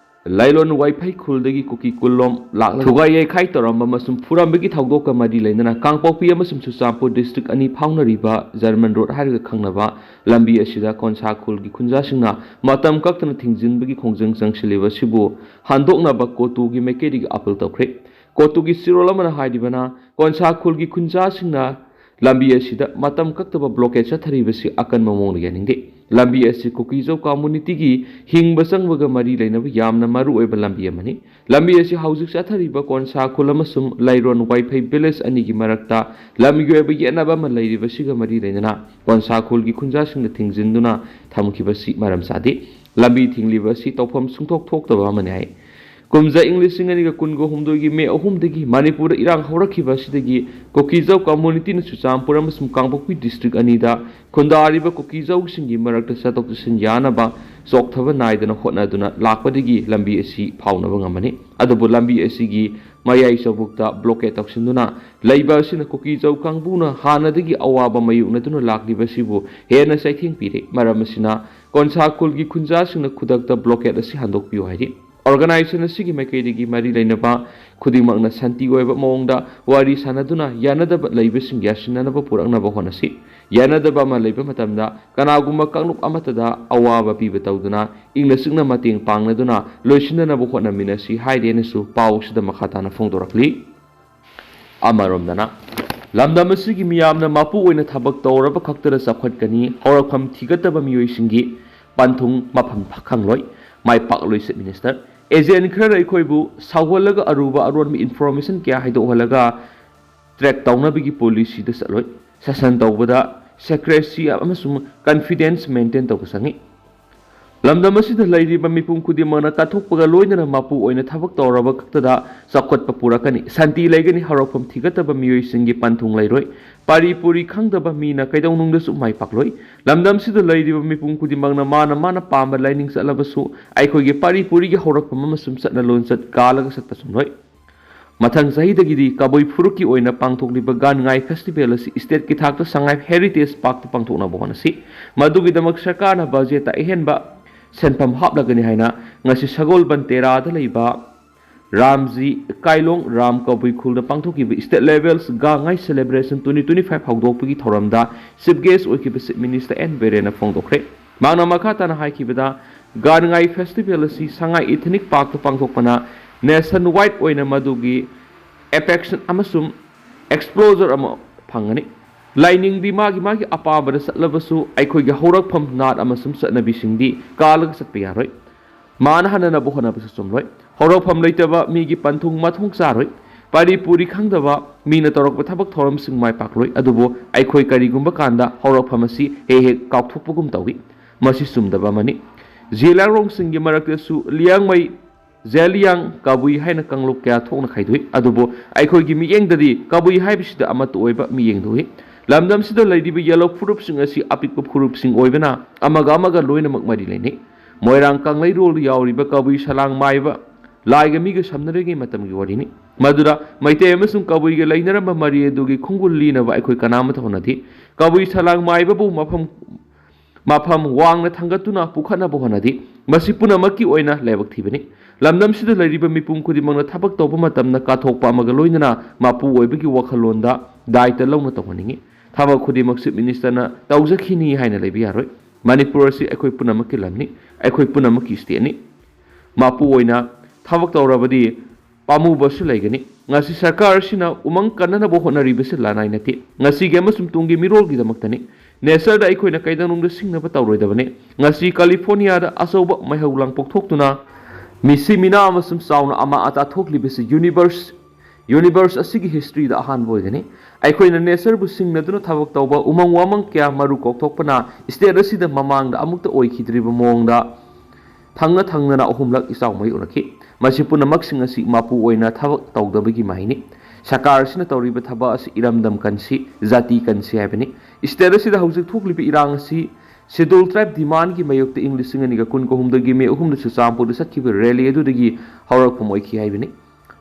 ꯂꯥꯏꯂꯣꯟ ꯋꯥꯏꯐꯩ ꯈꯨꯜꯗꯒꯤ ꯀꯨꯀꯤ ꯈꯨꯜꯂꯣꯝ ꯂꯥꯛꯂꯒ ꯊꯨꯒꯥꯏ ꯌꯩꯈꯥꯏ ꯇꯧꯔꯝꯕ ꯑꯃꯁꯨꯡ ꯐꯨꯔꯝꯕꯒꯤ ꯊꯧꯗꯣꯛꯀ ꯃꯔꯤ ꯂꯩꯅꯅ ꯀꯥꯡꯄꯣꯛꯄꯤ ꯑꯃꯁꯨꯡ ꯆꯨꯔꯆꯥꯟꯄꯨꯔ ꯗꯤꯁꯇ꯭ꯔꯤꯛ ꯑꯅꯤ ꯐꯥꯎꯅꯔꯤꯕ ꯖꯔꯃꯟ ꯔꯣꯗ ꯍꯥꯏꯔꯒ ꯈꯪꯅꯕ ꯂꯝꯕꯤ ꯑꯁꯤꯗ ꯀꯣꯟꯁꯥ ꯈꯨꯜꯒꯤ ꯈꯨꯟꯖꯥꯁꯤꯡꯅ ꯃꯇꯝ ꯀꯛꯇꯅ ꯊꯤꯡꯖꯤꯟꯕꯒꯤ ꯈꯣꯡꯖꯪ ꯆꯪꯁꯤꯜꯂꯤꯕ ꯑꯁꯤꯕꯨ ꯍꯟꯗꯣꯛꯅꯕ ꯀꯣꯇꯨꯒꯤ ꯃꯥꯏꯀꯩꯗꯒꯤ ꯑꯥꯄꯤꯜ ꯇꯧꯈ꯭ꯔꯦ꯫ ꯀꯣꯇꯨꯒꯤ ꯆꯦꯔꯣꯜ ꯑꯃꯅ ꯍꯥꯏꯔꯤꯕꯅ, ꯀꯣꯟꯁꯥ ꯈꯨꯜꯒꯤ ꯈꯨꯟꯖꯥꯁꯤꯡꯅ ꯂꯝꯕꯤ ꯑꯁꯤꯗ ꯃꯇꯝ ꯀꯛꯇꯕ ꯕ꯭ꯂꯣꯀꯦꯠ ꯆꯠꯊꯔꯤꯕꯁꯤ ꯑꯀꯟꯕ ꯃꯑꯣꯡꯗ ꯌꯥꯅꯤꯡꯗꯦ꯫ ꯂꯝꯕꯤ ꯑꯁꯤ ꯀꯨꯀꯤꯖꯧ ꯀꯝꯃꯨꯅꯤꯇꯤꯒꯤ ꯍꯤꯡꯕ ꯆꯪꯕꯒ ꯃꯔꯤ ꯂꯩꯅꯕ ꯌꯥꯝꯅ ꯃꯔꯨꯑꯣꯏꯕ ꯂꯝꯕꯤ ꯑꯃꯅꯤ꯫ ꯂꯝꯕꯤ ꯑꯁꯤ ꯍꯧꯖꯤꯛ ꯆꯠꯊꯔꯤꯕ ꯀꯣꯟꯁꯥ ꯈꯨꯜ ꯑꯃꯁꯨꯡ ꯂꯥꯏꯔꯣꯟ ꯋꯥꯏꯐꯩ ꯚꯤꯂꯦꯖ ꯑꯅꯤꯒꯤ ꯃꯔꯛꯇ ꯂꯝꯒꯤ ꯑꯣꯏꯕ ꯌꯦꯠꯅꯕ ꯑꯃ ꯂꯩꯔꯤꯕꯁꯤꯒ ꯃꯔꯤ ꯂꯩꯅꯅ ꯀꯣꯟꯁꯥ ꯈꯨꯜꯒꯤ ꯈꯨꯟꯖꯥꯁꯤꯡꯅ ꯊꯤꯡꯖꯤꯟꯗꯨꯅ ꯊꯝꯈꯤꯕꯁꯤ ꯃꯔꯝ ꯆꯥꯗꯦ꯫ ꯂꯝꯕꯤ ꯊꯤꯡꯂꯤꯕ ꯑꯁꯤ ꯇꯧꯐꯝ ꯁꯨꯡꯊꯣꯛ ꯊꯣꯛꯇꯕ ꯑꯃꯅꯤ ꯍꯥꯏ꯫ ꯀꯨꯝꯖꯥ ꯏꯪ ꯂꯤꯁꯤꯡ ꯑꯅꯤꯒ ꯀꯨꯟꯒ ꯍꯨꯝꯗꯣꯏꯒꯤ ꯃꯦ ꯑꯍꯨꯝꯗꯒꯤ ꯃꯅꯤꯄꯨꯔꯗ ꯏꯔꯥꯡ ꯍꯧꯔꯛꯈꯤꯕ ꯑꯁꯤꯗꯒꯤ ꯀꯨꯀꯤꯖꯧ ꯀꯝꯃꯨꯅꯤꯇꯤꯅ ꯆꯨꯔꯆꯥꯟꯄꯨꯔ ꯑꯃꯁꯨꯡ ꯀꯥꯡꯄꯣꯛꯄꯤ ꯗꯤꯁꯇ꯭ꯔꯤꯛ ꯑꯅꯤꯗ ꯈꯨꯟꯗꯥꯔꯤꯕ ꯀꯨꯀꯤꯖꯧꯁꯤꯡꯒꯤ ꯃꯔꯛꯇ ꯆꯠꯊꯣꯛ ꯆꯠꯁꯤꯟ ꯌꯥꯅꯕ ꯆꯣꯛꯊꯕ ꯅꯥꯏꯗꯅ ꯍꯣꯠꯅꯗꯨꯅ ꯂꯥꯛꯄꯗꯒꯤ ꯂꯝꯕꯤ ꯑꯁꯤ ꯐꯥꯎꯅꯕ ꯉꯝꯃꯅꯤ꯫ ꯑꯗꯨꯕꯨ ꯂꯝꯕꯤ ꯑꯁꯤꯒꯤ ꯃꯌꯥꯏ ꯆꯕꯨꯛꯇ ꯕ꯭ꯂꯣꯀꯦꯠ ꯇꯧꯁꯤꯟꯗꯨꯅ ꯂꯩꯕ ꯑꯁꯤꯅ ꯀꯨꯀꯤꯖꯧ ꯀꯥꯡꯕꯨꯅ ꯍꯥꯟꯅꯗꯒꯤ ꯑꯋꯥꯕ ꯃꯥꯌꯣꯛꯅꯗꯨꯅ ꯂꯥꯛꯂꯤꯕ ꯑꯁꯤꯕꯨ ꯍꯦꯟꯅ ꯆꯩꯊꯦꯡ ꯄꯤꯔꯦ꯫ ꯃꯔꯝ ꯑꯁꯤꯅ ꯀꯣꯟꯁꯥ ꯈꯨꯜꯒꯤ ꯈꯨꯟꯖꯥꯁꯤꯡꯅ ꯈꯨꯗꯛꯇ ꯕ꯭ꯂꯣꯀꯦꯠ ꯑꯁꯤ ꯍꯟꯗꯣꯛꯄꯤꯌꯨ ꯍꯥꯏꯔꯤ꯫ ꯑꯣꯔꯒꯅꯥꯏꯖꯦꯁꯟ ꯑꯁꯤꯒꯤ ꯃꯥꯏꯀꯩꯗꯒꯤ ꯃꯔꯤ ꯂꯩꯅꯕ ꯈꯨꯗꯤꯡꯃꯛꯅ ꯁꯥꯟꯇꯤ ꯑꯣꯏꯕ ꯃꯑꯣꯡꯗ ꯋꯥꯔꯤ ꯁꯥꯟꯅꯗꯨꯅ ꯌꯥꯅꯗꯕ ꯂꯩꯕꯁꯤꯡ ꯌꯥꯁꯤꯟꯅꯅꯕ ꯄꯨꯔꯛꯅꯕ ꯍꯣꯠꯅꯁꯤ꯫ ꯌꯥꯅꯗꯕ ꯑꯃ ꯂꯩꯕ ꯃꯇꯝꯗ ꯀꯅꯥꯒꯨꯝꯕ ꯀꯥꯡꯂꯨꯞ ꯑꯃꯠꯇꯗ ꯑꯋꯥꯕ ꯄꯤꯕ ꯇꯧꯗꯨꯅ ꯏꯪꯅ ꯆꯤꯛꯅ ꯃꯇꯦꯡ ꯄꯥꯡꯅꯗꯨꯅ ꯂꯣꯏꯁꯤꯟꯅꯅꯕ ꯍꯣꯠꯅꯃꯤꯟꯅꯁꯤ ꯍꯥꯏꯔꯦꯅꯁꯨ ꯄꯥꯎ ꯑꯁꯤꯗ ꯃꯈꯥ ꯇꯥꯅ ꯐꯣꯡꯗꯣꯔꯛꯂꯤ꯫ ꯑꯃꯔꯣꯝꯗꯅ, ꯂꯝꯗꯝ ꯑꯁꯤꯒꯤ ꯃꯤꯌꯥꯝꯅ ꯃꯄꯨ ꯑꯣꯏꯅ ꯊꯕꯛ ꯇꯧꯔꯕ ꯈꯛꯇꯗ ꯆꯥꯎꯈꯠꯀꯅꯤ, ꯍꯧꯔꯛꯐꯝ ꯊꯤꯒꯠꯇꯕ ꯃꯤꯑꯣꯏꯁꯤꯡꯒꯤ ꯄꯟꯊꯨꯡ ꯃꯐꯝ ꯈꯪꯂꯣꯏ, ꯃꯥꯏ ꯄꯥꯛꯂꯣꯏ꯫ ꯆꯤꯞ ꯃꯤꯅꯤꯁꯇꯔ, ꯑꯦꯖꯦꯟ ꯈꯔꯅ ꯑꯩꯈꯣꯏꯕꯨ ꯁꯥꯎꯍꯜꯂꯒ ꯑꯔꯨꯕ ꯑꯔꯣꯟꯕ ꯏꯟꯐꯣꯔꯃꯦꯁꯟ ꯀꯌꯥ ꯍꯥꯏꯗꯣꯛꯍꯜꯂꯒ ꯇ꯭ꯔꯦꯛ ꯇꯧꯅꯕꯒꯤ ꯄꯣꯂꯤꯁꯤꯗ ꯆꯠꯂꯣꯏ꯫ ꯁꯦꯁꯟ ꯇꯧꯕꯗ ꯁꯦꯀ꯭ꯔꯦꯁꯤ ꯑꯃꯁꯨꯡ ꯀꯟꯐꯤꯗꯦꯟꯁ ꯃꯦꯟꯇꯦꯟ ꯇꯧꯕ ꯆꯪꯏ꯫ ꯂꯝꯗꯝ ꯑꯁꯤꯗ ꯂꯩꯔꯤꯕ ꯃꯤꯄꯨꯝ ꯈꯨꯗꯤꯡꯃꯛꯅ ꯀꯠꯊꯣꯛꯄꯒ ꯂꯣꯏꯅꯅ ꯃꯄꯨ ꯑꯣꯏꯅ ꯊꯕꯛ ꯇꯧꯔꯕ ꯈꯛꯇꯗ ꯆꯥꯎꯈꯠꯄ ꯄꯨꯔꯛꯀꯅꯤ꯫ ꯁꯥꯟꯇꯤ ꯂꯩꯒꯅꯤ, ꯍꯧꯔꯛꯐꯝ ꯊꯤꯒꯠꯇꯕ ꯃꯤꯑꯣꯏꯁꯤꯡꯒꯤ ꯄꯟꯊꯨꯡ ꯂꯩꯔꯣꯏ꯫ ꯄꯥꯔꯤ ꯄꯨꯔꯤ ꯈꯪꯗꯕ ꯃꯤꯅ ꯀꯩꯗꯧꯅꯨꯡꯗꯁꯨ ꯃꯥꯏ ꯄꯥꯛꯂꯣꯏ꯫ ꯂꯝꯗꯝꯁꯤꯗ ꯂꯩꯔꯤꯕ ꯃꯤꯄꯨꯝ ꯈꯨꯗꯤꯡꯃꯛꯅ ꯃꯥꯅ ꯃꯥꯅ ꯄꯥꯝꯕ ꯂꯥꯏꯅꯤꯡ ꯆꯠꯂꯕꯁꯨ ꯑꯩꯈꯣꯏꯒꯤ ꯄꯥꯔꯤ ꯄꯨꯔꯤꯒꯤ ꯍꯧꯔꯛꯐꯝ ꯑꯃꯁꯨꯡ ꯆꯠꯅ ꯂꯣꯟꯆꯠ ꯀꯥꯜꯂꯒ ꯆꯠꯄ ꯆꯨꯝꯂꯣꯏ꯫ ꯃꯊꯪ ꯆꯍꯤꯗꯒꯤꯗꯤ ꯀꯕꯨꯏ ꯐꯨꯔꯨꯞꯀꯤ ꯑꯣꯏꯅ ꯄꯥꯡꯊꯣꯛꯂꯤꯕ ꯒꯥꯟꯉꯥꯏ ꯐꯦꯁꯇꯤꯚꯦꯜ ꯑꯁꯤ ꯁ꯭ꯇꯦꯠꯀꯤ ꯊꯥꯛꯇ ꯁꯉꯥꯏ ꯍꯦꯔꯤꯇꯦꯖ ꯄꯥꯔꯛꯇ ꯄꯥꯡꯊꯣꯛꯅꯕ ꯍꯣꯠꯅꯁꯤ꯫ ꯃꯗꯨꯒꯤꯗꯃꯛ ꯁꯔꯀꯥꯔꯅ ꯕꯖꯦꯠꯇ ꯑꯍꯦꯟꯕ ꯁꯦꯟꯐꯝ ꯍꯥꯞꯂꯒꯅꯤ ꯍꯥꯏꯅ ꯉꯁꯤ ꯁꯒꯣꯜꯕꯟ ꯇꯦꯔꯥꯗ ꯂꯩꯕ ꯔꯥꯝꯖꯤ ꯀꯥꯏꯂꯣꯡ ꯔꯥꯝ ꯀꯕꯨꯏ ꯈꯨꯜꯗ ꯄꯥꯡꯊꯣꯛꯈꯤꯕ state levels Gaanngai celebration twenty twenty five ꯍꯧꯗꯣꯛꯄꯒꯤ ꯊꯧꯔꯝꯗ ꯆꯤꯐ ꯒꯦꯁ ꯑꯣꯏꯈꯤꯕ ꯆꯤꯐ ꯃꯤꯅꯤꯁꯇꯔ ꯑꯦꯟ ꯕꯤꯔꯦꯟꯅ ꯐꯣꯡꯗꯣꯛꯈ꯭ꯔꯦ꯫ ꯃꯍꯥꯛꯅ ꯃꯈꯥ ꯇꯥꯅ ꯍꯥꯏꯈꯤꯕꯗ, ꯒꯥꯟꯉꯥꯏ ꯐꯦꯁꯇꯤꯚꯦꯜ ꯑꯁꯤ ꯁꯉꯥꯏ ꯏꯊꯅꯤꯛ ꯄꯥꯔꯛꯇ ꯄꯥꯡꯊꯣꯛꯄꯅ ꯅꯦꯁꯟ ꯋꯥꯏꯗ ꯑꯣꯏꯅ ꯃꯗꯨꯒꯤ ꯑꯦꯐꯦꯛꯁꯟ ꯑꯃꯁꯨꯡ ꯑꯦꯛꯁꯄ꯭ꯂꯣꯖꯔ ꯑꯃ ꯐꯪꯒꯅꯤ꯫ ꯂꯥꯏꯅꯤꯡꯗꯤ ꯃꯥꯒꯤ ꯃꯥꯒꯤ ꯑꯄꯥꯝꯕꯗ ꯆꯠꯂꯕꯁꯨ ꯑꯩꯈꯣꯏꯒꯤ ꯍꯧꯔꯛꯐꯝ ꯅꯥꯠ ꯑꯃꯁꯨꯡ ꯆꯠꯅꯕꯤꯁꯤꯡꯗꯤ ꯀꯥꯜꯂꯒ ꯆꯠꯄ ꯌꯥꯔꯣꯏ꯫ ꯃꯥꯅ ꯍꯟꯅꯅꯕ ꯍꯣꯠꯅꯕꯁꯨ ꯆꯨꯝꯂꯣꯏ꯫ ꯍꯧꯔꯛꯐꯝ ꯂꯩꯇꯕ ꯃꯤꯒꯤ ꯄꯟꯊꯨꯡ ꯃꯊꯣꯡ ꯆꯥꯔꯣꯏ꯫ ꯄꯥꯔꯤ ꯄꯨꯔꯤ ꯈꯪꯗꯕ ꯃꯤꯅ ꯇꯧꯔꯛꯄ ꯊꯕꯛ ꯊꯧꯔꯝꯁꯤꯡ ꯃꯥꯏ ꯄꯥꯛꯂꯣꯏ꯫ ꯑꯗꯨꯕꯨ ꯑꯩꯈꯣꯏ ꯀꯔꯤꯒꯨꯝꯕ ꯀꯥꯟꯗ ꯍꯧꯔꯛꯐꯝ ꯑꯁꯤ ꯍꯦꯛ ꯍꯦꯛ ꯀꯥꯎꯊꯣꯛꯄꯒꯨꯝ ꯇꯧꯏ꯫ ꯃꯁꯤ ꯆꯨꯝꯗꯕ ꯑꯃꯅꯤ꯫ ꯖꯤꯂꯥꯔꯣꯡꯁꯤꯡꯒꯤ ꯃꯔꯛꯇꯁꯨ ꯂꯤꯌꯥꯡꯃꯩ ꯖꯦꯂꯤꯌꯥꯡ, ꯀꯕꯨꯏ ꯍꯥꯏꯅ ꯀꯥꯡꯂꯨꯞ ꯀꯌꯥ ꯊꯣꯛꯅ ꯈꯥꯏꯗꯣꯛꯏ꯫ ꯑꯗꯨꯕꯨ ꯑꯩꯈꯣꯏꯒꯤ ꯃꯤꯠꯌꯦꯡꯗꯗꯤ ꯀꯕꯨꯏ ꯍꯥꯏꯕꯁꯤꯗ ꯑꯃꯠꯇ ꯑꯣꯏꯕ ꯃꯤꯠꯌꯦꯡꯗ ꯎꯏ꯫ ꯂꯝꯗꯝꯁꯤꯗ ꯂꯩꯔꯤꯕ ꯌꯦꯜꯍꯧ ꯐꯨꯔꯨꯞꯁꯤꯡ ꯑꯁꯤ ꯑꯄꯤꯛꯄ ꯐꯨꯔꯨꯞꯁꯤꯡ ꯑꯣꯏꯕꯅ ꯑꯃꯒ ꯑꯃꯒ ꯂꯣꯏꯅꯃꯛ ꯃꯔꯤ ꯂꯩꯅꯩ꯫ ꯃꯣꯏꯔꯥꯡ ꯀꯪꯂꯩꯔꯣꯜꯗ ꯌꯥꯎꯔꯤꯕ ꯀꯕꯨꯏ ꯁꯂꯥꯡ ꯃꯥꯏꯕ ꯂꯥꯏꯒ ꯃꯤꯒ ꯁꯝꯅꯔꯤꯉꯩ ꯃꯇꯝꯒꯤ ꯋꯥꯔꯤꯅꯤ꯫ ꯃꯗꯨꯗ ꯃꯩꯇꯩ ꯑꯃꯁꯨꯡ ꯀꯕꯨꯏꯒ ꯂꯩꯅꯔꯝꯕ ꯃꯔꯤ ꯑꯗꯨꯒꯤ ꯈꯣꯡꯒꯨꯜ ꯂꯤꯅꯕ ꯑꯩꯈꯣꯏ ꯀꯅꯥꯃꯠꯇ ꯍꯣꯠꯅꯗꯦ꯫ ꯀꯕꯨꯏ ꯁꯂꯥꯡ ꯃꯥꯏꯕꯕꯨ ꯃꯐꯝ ꯃꯐꯝ ꯋꯥꯡꯅ ꯊꯥꯡꯒꯠꯇꯨꯅ ꯄꯨꯈꯠꯅꯕ ꯍꯣꯠꯅꯔꯤ꯫ ꯃꯁꯤ ꯄꯨꯝꯅꯃꯛꯀꯤ ꯑꯣꯏꯅ ꯂꯥꯏꯕꯛ ꯊꯤꯕꯅꯤ꯫ ꯂꯝꯗꯝꯁꯤꯗ ꯂꯩꯔꯤꯕ ꯃꯤꯄꯨꯝ ꯈꯨꯗꯤꯡꯃꯛꯅ ꯊꯕꯛ ꯇꯧꯕ ꯃꯇꯝꯗ ꯀꯠꯊꯣꯛꯄ ꯑꯃꯒ ꯂꯣꯏꯅꯅ ꯃꯄꯨ ꯑꯣꯏꯕꯒꯤ ꯋꯥꯈꯜꯂꯣꯟꯗ ꯗꯥꯏꯇ ꯂꯧꯅ ꯇꯧꯍꯟꯅꯤꯡꯏ꯫ ꯊꯕꯛ ꯈꯨꯗꯤꯡꯃꯛ ꯆꯤꯐ ꯃꯤꯅꯤꯁꯇꯔꯅ ꯇꯧꯖꯈꯤꯅꯤ ꯍꯥꯏꯅ ꯂꯩꯕ ꯌꯥꯔꯣꯏ꯫ ꯃꯅꯤꯄꯨꯔ ꯑꯁꯤ ꯑꯩꯈꯣꯏ ꯄꯨꯝꯅꯃꯛꯀꯤ ꯂꯝꯅꯤ, ꯑꯩꯈꯣꯏ ꯄꯨꯝꯅꯃꯛꯀꯤ ꯁ꯭ꯇꯦꯠꯅꯤ꯫ ꯃꯄꯨ ꯑꯣꯏꯅ ꯊꯕꯛ ꯇꯧꯔꯕꯗꯤ ꯄꯥꯝꯃꯨꯕꯁꯨ ꯂꯩꯒꯅꯤ꯫ ꯉꯁꯤ ꯁꯔꯀꯥꯔ ꯑꯁꯤꯅ ꯎꯃꯪ ꯀꯟꯅꯅꯕ ꯍꯣꯠꯅꯔꯤꯕꯁꯤ ꯂꯅꯥꯏ ꯅꯠꯇꯦ, ꯉꯁꯤꯒꯤ ꯑꯃꯁꯨꯡ ꯇꯨꯡꯒꯤ ꯃꯤꯔꯣꯜꯒꯤꯗꯃꯛꯇꯅꯤ꯫ ꯅꯦꯆꯔꯗ ꯑꯩꯈꯣꯏꯅ ꯀꯩꯗꯧꯅꯨꯡꯗ ꯁꯤꯡꯅꯕ ꯇꯧꯔꯣꯏꯗꯕꯅꯤ꯫ ꯉꯁꯤ ꯀꯥꯂꯤꯐꯣꯔꯅꯤꯌꯥꯗ ꯑꯆꯧꯕ ꯃꯩꯍꯧ ꯂꯥꯡ ꯄꯣꯛꯊꯣꯛꯇꯨꯅ ꯃꯤꯁꯤ ꯃꯤꯅꯥ ꯑꯃꯁꯨꯡ ꯆꯥꯎꯅ ꯑꯃꯥ ꯑꯇꯥ ꯊꯣꯛꯂꯤꯕꯁꯤ ꯌꯨꯅꯤꯚꯔꯁ ꯌꯨꯅꯤꯚꯔꯁ ꯑꯁꯤꯒꯤ ꯍꯤꯁꯇ꯭ꯔꯤꯗ ꯑꯍꯥꯟꯕ ꯑꯣꯏꯒꯅꯤ꯫ ꯑꯩꯈꯣꯏꯅ ꯅꯦꯆꯔꯕꯨ ꯁꯤꯡꯅꯗꯨꯅ ꯊꯕꯛ ꯇꯧꯕ, ꯎꯃꯪ ꯋꯥꯃꯪ ꯀꯌꯥ ꯃꯔꯨ ꯀꯣꯛꯊꯣꯛꯄꯅ ꯁ꯭ꯇꯦꯠ ꯑꯁꯤꯗ ꯃꯃꯥꯡꯗ ꯑꯃꯨꯛꯇ ꯑꯣꯏꯈꯤꯗ꯭ꯔꯤꯕ ꯃꯑꯣꯡꯗ ꯊꯪꯅ ꯊꯪꯅꯅ ꯑꯍꯨꯝꯂꯛ ꯏꯆꯥꯎ ꯃꯩ ꯎꯔꯛꯈꯤ꯫ ꯃꯁꯤ ꯄꯨꯝꯅꯃꯛꯁꯤꯡ ꯑꯁꯤ ꯃꯄꯨ ꯑꯣꯏꯅ ꯊꯕꯛ ꯇꯧꯗꯕꯒꯤ ꯃꯍꯩꯅꯤ꯫ ꯁꯔꯀꯥꯔ ꯑꯁꯤꯅ ꯇꯧꯔꯤꯕ ꯊꯕꯛ ꯑꯁꯤ ꯏꯔꯝꯗꯝ ꯀꯟꯁꯤ, ꯖꯥꯇꯤ ꯀꯟꯁꯤ ꯍꯥꯏꯕꯅꯤ꯫ ꯁ꯭ꯇꯦꯠ ꯑꯁꯤꯗ ꯍꯧꯖꯤꯛ ꯊꯣꯛꯂꯤꯕ ꯏꯔꯥꯡ ꯑꯁꯤ ꯁꯦꯗꯨꯜ ꯇ꯭ꯔꯥꯏꯕ ꯗꯤꯃꯥꯟꯒꯤ ꯃꯥꯌꯣꯛꯇ ꯏꯪ ꯂꯤꯁꯤꯡ ꯑꯅꯤꯒ ꯀꯨꯟꯒ ꯍꯨꯝꯗꯣꯏꯒꯤ ꯃꯦ ꯑꯍꯨꯝꯗ ꯆꯨꯔꯆꯥꯟꯄꯨꯔꯗ ꯆꯠꯈꯤꯕ ꯔꯦꯂꯤ ꯑꯗꯨꯗꯒꯤ ꯍꯧꯔꯛꯐꯝ ꯑꯣꯏꯈꯤ ꯍꯥꯏꯕꯅꯤ꯫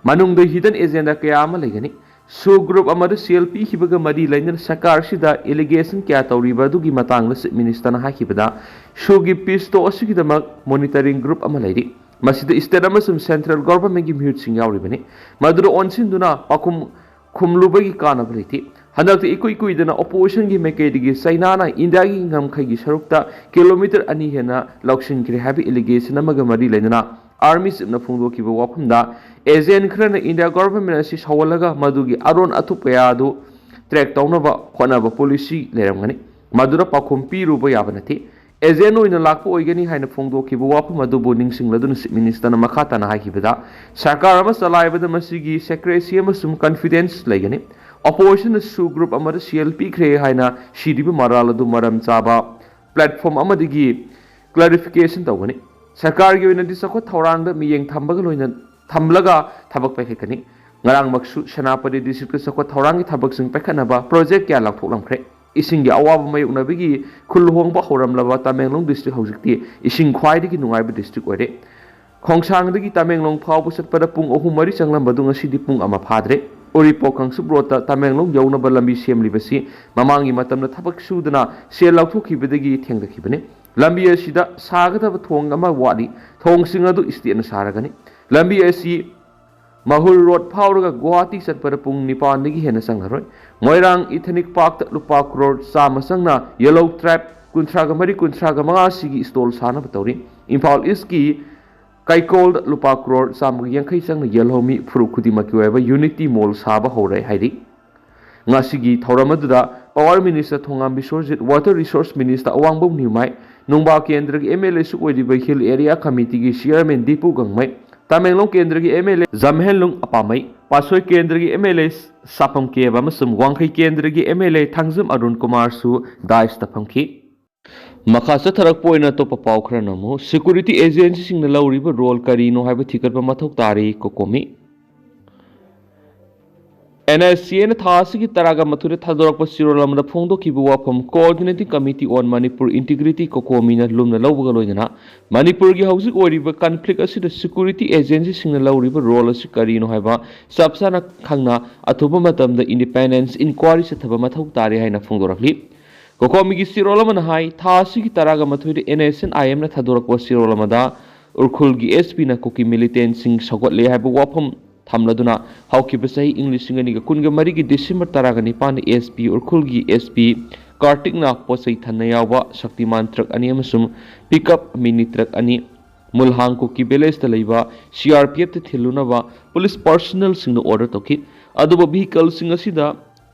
ꯃꯅꯨꯡꯗ ꯍꯤꯗꯟ ꯑꯦꯖꯦꯟꯗꯥ ꯀꯌꯥ ꯑꯃ ꯂꯩꯒꯅꯤ꯫ ꯁꯨ ꯒ꯭ꯔꯨꯞ ꯑꯃꯗ ꯁꯦꯜ ꯄꯤꯈꯤꯕꯒ ꯃꯔꯤ ꯂꯩꯅꯅ ꯁꯔꯀꯥꯔ ꯑꯁꯤꯗ ꯑꯦꯂꯤꯒꯦꯁꯟ ꯀꯌꯥ ꯇꯧꯔꯤꯕ ꯑꯗꯨꯒꯤ ꯃꯇꯥꯡꯗ ꯆꯤꯐ ꯃꯤꯅꯤꯁꯇꯔꯅ ꯍꯥꯏꯈꯤꯕꯗ, ꯁꯨꯒꯤ ꯄꯤꯁ ꯇꯣꯛ ꯑꯁꯤꯒꯤꯗꯃꯛ ꯃꯣꯅꯤꯇꯔꯤꯡ ꯒ꯭ꯔꯨꯞ ꯑꯃ ꯂꯩꯔꯤ꯫ ꯃꯁꯤꯗ ꯁ꯭ꯇꯦꯠ ꯑꯃꯁꯨꯡ ꯁꯦꯟꯇ꯭ꯔꯦꯜ ꯒꯣꯚꯔꯟꯃꯦꯟꯠꯀꯤ ꯃꯤꯍꯨꯠꯁꯤꯡ ꯌꯥꯎꯔꯤꯕꯅꯤ꯫ ꯃꯗꯨꯗ ꯑꯣꯟꯁꯤꯟꯗꯨꯅ ꯄꯥꯎꯈꯨꯝ ꯈꯨꯝꯂꯨꯕꯒꯤ ꯀꯥꯟꯅꯕ ꯂꯩꯇꯦ꯫ ꯍꯟꯗꯛꯇ ꯏꯀꯨꯏ ꯀꯨꯏꯗꯅ ꯑꯣꯄꯣꯖꯤꯁꯟꯒꯤ ꯃꯥꯏꯀꯩꯗꯒꯤ ꯆꯩꯅꯥꯅ ꯏꯟꯗꯤꯌꯥꯒꯤ ꯉꯝꯈꯩꯒꯤ ꯁꯔꯨꯛꯇ ꯀꯤꯂꯣꯃꯤꯇꯔ ꯑꯅꯤ ꯍꯦꯟꯅ ꯂꯧꯁꯤꯟꯈ꯭ꯔꯦ ꯍꯥꯏꯕ ꯑꯦꯂꯤꯒꯦꯁꯟ ꯑꯃꯒ ꯃꯔꯤ ꯂꯩꯅꯅ ꯑꯥꯔꯃꯤ ꯆꯤꯞꯅ ꯐꯣꯡꯗꯣꯛꯈꯤꯕ ꯋꯥꯐꯝꯗ, ꯑꯦꯖꯦꯟ ꯈꯔꯅ ꯏꯟꯗꯤꯌꯥ ꯒꯣꯚꯔꯟꯃꯦꯟꯠ ꯑꯁꯤ ꯁꯧꯍꯜꯂꯒ ꯃꯗꯨꯒꯤ ꯑꯔꯣꯟ ꯑꯊꯨꯞ ꯀꯌꯥ ꯑꯗꯨ ꯇ꯭ꯔꯦꯛ ꯇꯧꯅꯕ ꯍꯣꯠꯅꯕ ꯄꯣꯂꯤꯁꯤ ꯂꯩꯔꯝꯒꯅꯤ꯫ ꯃꯗꯨꯗ ꯄꯥꯎꯈꯨꯝ ꯄꯤꯔꯨꯕ ꯌꯥꯕ ꯅꯠꯇꯦ꯫ ꯑꯦꯖꯦꯟ ꯑꯣꯏꯅ ꯂꯥꯛꯄ ꯑꯣꯏꯒꯅꯤ ꯍꯥꯏꯅ ꯐꯣꯡꯗꯣꯛꯈꯤꯕ ꯋꯥꯐꯝ ꯑꯗꯨꯕꯨ ꯅꯤꯡꯁꯤꯡꯂꯗꯨꯅ ꯆꯤꯐ ꯃꯤꯅꯤꯁꯇꯔꯅ ꯃꯈꯥ ꯇꯥꯅ ꯍꯥꯏꯈꯤꯕꯗ, ꯁꯔꯀꯥꯔ ꯑꯃ ꯆꯂꯥꯏꯕꯗ ꯃꯁꯤꯒꯤ ꯁꯦꯀ꯭ꯔꯦꯁꯤ ꯑꯃꯁꯨꯡ ꯀꯟꯐꯤꯗꯦꯟꯁ ꯂꯩꯒꯅꯤ꯫ ꯑꯣꯄꯣꯖꯤꯁꯟꯅ ꯁꯨ ꯒ꯭ꯔꯨꯞ ꯑꯃꯗ ꯁꯦꯜ ꯄꯤꯈ꯭ꯔꯦ ꯍꯥꯏꯅ ꯁꯤꯔꯤꯕ ꯃꯔꯥꯜ ꯑꯗꯨ ꯃꯔꯝ ꯆꯥꯕ ꯄ꯭ꯂꯦꯠꯐꯣꯝ ꯑꯃꯗꯒꯤ ꯀ꯭ꯂꯥꯔꯤꯐꯤꯀꯦꯁꯟ ꯇꯧꯒꯅꯤ꯫ ꯁꯔꯀꯥꯔꯒꯤ ꯑꯣꯏꯅꯗꯤ ꯆꯥꯎꯈꯠ ꯊꯧꯔꯥꯡꯗ ꯃꯤꯠꯌꯦꯡ ꯊꯝꯕꯒ ꯂꯣꯏꯅ ꯊꯝꯂꯒ ꯊꯕꯛ ꯄꯥꯏꯈꯠꯀꯅꯤ꯫ ꯉꯔꯥꯡꯃꯛꯁꯨ ꯁꯦꯅꯥꯄꯇꯤ ꯗꯤꯁꯇ꯭ꯔꯤꯛꯇ ꯆꯥꯎꯈꯠ ꯊꯧꯔꯥꯡꯒꯤ ꯊꯕꯛꯁꯤꯡ ꯄꯥꯏꯈꯠꯅꯕ ꯄ꯭ꯔꯣꯖꯦꯛ ꯀꯌꯥ ꯂꯥꯎꯊꯣꯛꯂꯝꯈ꯭ꯔꯦ꯫ ꯏꯁꯤꯡꯒꯤ ꯑꯋꯥꯕ ꯃꯥꯌꯣꯛꯅꯕꯒꯤ ꯈꯨꯜ ꯍꯣꯡꯕ ꯍꯧꯔꯝꯂꯕ ꯇꯃꯦꯡꯂꯣꯡ ꯗꯤꯁꯇ꯭ꯔꯤꯛ ꯍꯧꯖꯤꯛꯇꯤ ꯏꯁꯤꯡ ꯈ꯭ꯋꯥꯏꯗꯒꯤ ꯅꯨꯡꯉꯥꯏꯕ ꯗꯤꯁꯇ꯭ꯔꯤꯛ ꯑꯣꯏꯔꯦ꯫ ꯈꯣꯡꯁꯥꯡꯗꯒꯤ ꯇꯃꯦꯡꯂꯣꯡ ꯐꯥꯎꯕ ꯆꯠꯄꯗ ꯄꯨꯡ ꯑꯍꯨꯝ ꯃꯔꯤ ꯆꯪꯂꯝꯕꯗꯨ ꯉꯁꯤꯗꯤ ꯄꯨꯡ ꯑꯃ ꯐꯥꯗ꯭ꯔꯦ꯫ ꯎꯔꯤꯄꯣꯛ ꯀꯥꯡꯆꯨꯞ ꯔꯣꯗꯇ ꯇꯃꯦꯡꯂꯣꯡ ꯌꯧꯅꯕ ꯂꯝꯕꯤ ꯁꯦꯝꯂꯤꯕꯁꯤ ꯃꯃꯥꯡꯒꯤ ꯃꯇꯝꯗ ꯊꯕꯛ ꯁꯨꯗꯅ ꯁꯦꯜ ꯂꯧꯊꯣꯛꯈꯤꯕꯗꯒꯤ ꯊꯦꯡꯊꯈꯤꯕꯅꯤ꯫ ꯂꯝꯕꯤ ꯑꯁꯤꯗ ꯁꯥꯒꯗꯕ ꯊꯣꯡ ꯑꯃ ꯋꯥꯠꯂꯤ꯫ ꯊꯣꯡꯁꯤꯡ ꯑꯗꯨ ꯏꯁꯇꯦꯠꯅ ꯁꯥꯔꯒꯅꯤ꯫ ꯂꯝꯕꯤ ꯑꯁꯤ ꯃꯍꯨꯜ ꯔꯣꯗ ꯐꯥꯎꯔꯒ ꯒꯨꯋꯥꯍꯥꯇꯤ ꯆꯠꯄꯗ ꯄꯨꯡ ꯅꯤꯄꯥꯟꯗꯒꯤ ꯍꯦꯟꯅ ꯆꯪꯂꯔꯣꯏ꯫ ꯃꯣꯏꯔꯥꯡ ꯏꯊꯅꯤꯛ ꯄꯥꯔꯛꯇ ꯂꯨꯄꯥ ꯀ꯭ꯔꯣꯔ ꯆꯥꯝꯃ ꯆꯪꯅ ꯌꯦꯜꯍꯧ ꯇ꯭ꯔꯥꯏꯕ ꯀꯨꯟꯊ꯭ꯔꯥꯒ ꯃꯔꯤ, ꯀꯨꯟꯊ꯭ꯔꯥꯒ ꯃꯉꯥ ꯑꯁꯤꯒꯤ ꯏꯁꯇꯣꯜ ꯁꯥꯅꯕ ꯇꯧꯔꯤ꯫ ꯏꯝꯐꯥꯜ ꯏꯁꯀꯤ ꯀꯩꯀꯣꯜꯗ ꯂꯨꯄꯥ ꯀ꯭ꯔꯣꯔ ꯆꯥꯝꯃꯒ ꯌꯥꯡꯈꯩ ꯆꯪꯅ ꯌꯦꯜꯍꯧ ꯃꯤ ꯐꯨꯔꯨꯞ ꯈꯨꯗꯤꯡꯃꯛꯀꯤ ꯑꯣꯏꯕ ꯌꯨꯅꯤꯇꯤ ꯃꯣꯜ ꯁꯥꯕ ꯍꯧꯔꯦ ꯍꯥꯏꯔꯤ꯫ ꯉꯁꯤꯒꯤ ꯊꯧꯔꯝ ꯑꯗꯨꯗ power minister Thongam Biswajit, water resources minister Awangbam Newmai, Nungba ꯀꯦꯟꯗ꯭ꯔꯒꯤ ꯑꯦꯝ ꯑꯦꯜ ꯑꯦꯁꯨ ꯑꯣꯏꯔꯤꯕ ꯍꯤꯜ ꯑꯦꯔꯤꯌꯥ ꯀꯃꯤꯇꯤꯒꯤ ꯆꯤꯌꯔꯃꯦꯟ ꯗꯤꯄꯨ ꯒꯪꯃꯩ, ꯇꯃꯦꯡꯂꯣꯡ ꯀꯦꯟꯗ꯭ꯔꯒꯤ ꯑꯦꯝ ꯑꯦꯜ ꯑꯦ ꯖꯝꯍꯦꯟꯂꯨꯡ ꯑꯄꯥꯃꯩ, ꯄꯥꯠꯁꯣꯏ ꯀꯦꯟꯗ꯭ꯔꯒꯤ ꯑꯦꯝ ꯑꯦꯜ ꯑꯦ ꯁꯥꯄꯝ ꯀꯦꯕ ꯑꯃꯁꯨꯡ ꯋꯥꯡꯈꯩ ꯀꯦꯟꯗ꯭ꯔꯒꯤ M L A Thangjam Arun ꯀꯨꯃꯥꯔꯁꯨ ꯗꯥꯏꯁꯇ ꯐꯝꯈꯤ꯫ ꯃꯈꯥ ꯆꯠꯊꯔꯛꯄ ꯑꯣꯏꯅ ꯑꯇꯣꯞꯄ ꯄꯥꯎ ꯈꯔꯅ ꯑꯃꯨꯛ ꯁꯦꯀ꯭ꯌꯨꯔꯤꯇꯤ ꯑꯦꯖꯦꯟꯁꯤꯁꯤꯡꯅ ꯂꯧꯔꯤꯕ ꯔꯣꯜ ꯀꯔꯤꯅꯣ ꯍꯥꯏꯕ ꯊꯤꯒꯠꯄ ꯃꯊꯧ ꯇꯥꯔꯤ, ꯀꯣꯀꯣꯃꯤ꯫ ꯑꯦꯟ ꯑꯦꯁ ꯁꯤ ꯑꯦꯅ ꯊꯥ ꯑꯁꯤꯒꯤ ꯇꯔꯥꯒ ꯃꯥꯊꯣꯏꯗ ꯊꯥꯗꯣꯔꯛꯄ ꯆꯦꯔꯣꯜ ꯑꯃꯗ ꯐꯣꯡꯗꯣꯛꯈꯤꯕ ꯋꯥꯐꯝ Coordinating Committee on Manipur Integrity, ꯀꯣꯀꯣꯃꯤꯅ ꯂꯨꯝꯅ ꯂꯧꯕꯒ ꯂꯣꯏꯅꯅ ꯃꯅꯤꯄꯨꯔꯒꯤ ꯍꯧꯖꯤꯛ ꯑꯣꯏꯔꯤꯕ ꯀꯟꯐ꯭ꯂꯤꯛ ꯑꯁꯤꯗ ꯁꯦꯀ꯭ꯌꯨꯔꯤꯇꯤ ꯑꯦꯖꯦꯟꯁꯤꯁꯤꯡꯅ ꯂꯧꯔꯤꯕ ꯔꯣꯜ ꯑꯁꯤ ꯀꯔꯤꯅꯣ ꯍꯥꯏꯕ ꯆꯞ ꯆꯥꯅ ꯈꯪꯅ ꯑꯊꯨꯕ ꯃꯇꯝꯗ ꯏꯟꯗꯤꯄꯦꯟꯗꯦꯟꯁ ꯏꯟꯀ꯭ꯋꯥꯔꯤ ꯆꯠꯊꯕ ꯃꯊꯧ ꯇꯥꯔꯦ ꯍꯥꯏꯅ ꯐꯣꯡꯗꯣꯔꯛꯂꯤ꯫ ꯀꯣꯀꯣꯃꯤꯒꯤ ꯆꯦꯔꯣꯜ ꯑꯃꯅ ꯍꯥꯏ, ꯊꯥ ꯑꯁꯤꯒꯤ ꯇꯔꯥꯒ ꯃꯥꯊꯣꯏꯗ ꯑꯦꯟ ꯑꯦꯁ ꯑꯦꯟ ꯑꯥꯏ ꯑꯦꯝꯅ ꯊꯥꯗꯣꯔꯛꯄ ꯆꯦꯔꯣꯜ ꯑꯃꯗ ꯎꯔꯈꯨꯜꯒꯤ ꯑꯦꯁ ꯄꯤꯅ ꯀꯨꯀꯤ ꯃꯤꯂꯤꯇꯦꯟꯁꯤꯡ ꯁꯧꯒꯠꯂꯦ ꯍꯥꯏꯕ ꯋꯥꯐꯝ ꯊꯝꯂꯗꯨꯅ ꯍꯧꯈꯤꯕ ꯆꯍꯤ ꯏꯪ ꯂꯤꯁꯤꯡ ꯑꯅꯤꯒ ꯀꯨꯟꯒ ꯃꯔꯤꯒꯤ ꯗꯤꯁꯦꯝꯕꯔ ꯇꯔꯥꯒ ꯅꯤꯄꯥꯟꯗ ꯑꯦꯁ ꯄꯤ ꯎꯔꯈꯨꯜꯒꯤ ꯑꯦꯁ ꯄꯤ ꯀꯥꯔꯇꯤꯛꯅ ꯄꯣꯠꯆꯩ ꯊꯟꯅ ꯌꯥꯎꯕ ꯁꯛꯇꯤꯃꯥꯟ ꯇ꯭ꯔꯛ ꯑꯅꯤ ꯑꯃꯁꯨꯡ ꯄꯤꯛꯑꯞ ꯃꯤꯅꯤ ꯇ꯭ꯔꯛ ꯑꯅꯤ ꯃꯨꯜꯍꯥꯡ ꯀꯨꯀꯤ ꯚꯤꯂꯦꯖꯇ ꯂꯩꯕ ꯁꯤ ꯑꯥꯔ ꯄꯤ ꯑꯦꯐꯇ ꯊꯤꯜꯂꯨꯅꯕ ꯄꯨꯂꯤꯁ ꯄꯥꯔꯁꯣꯅꯦꯜꯁꯤꯡꯅ ꯑꯣꯔꯗꯔ ꯇꯧꯈꯤ꯫ ꯑꯗꯨꯕꯨ ꯚꯤꯍꯤꯀꯜꯁꯤꯡ ꯑꯁꯤꯗ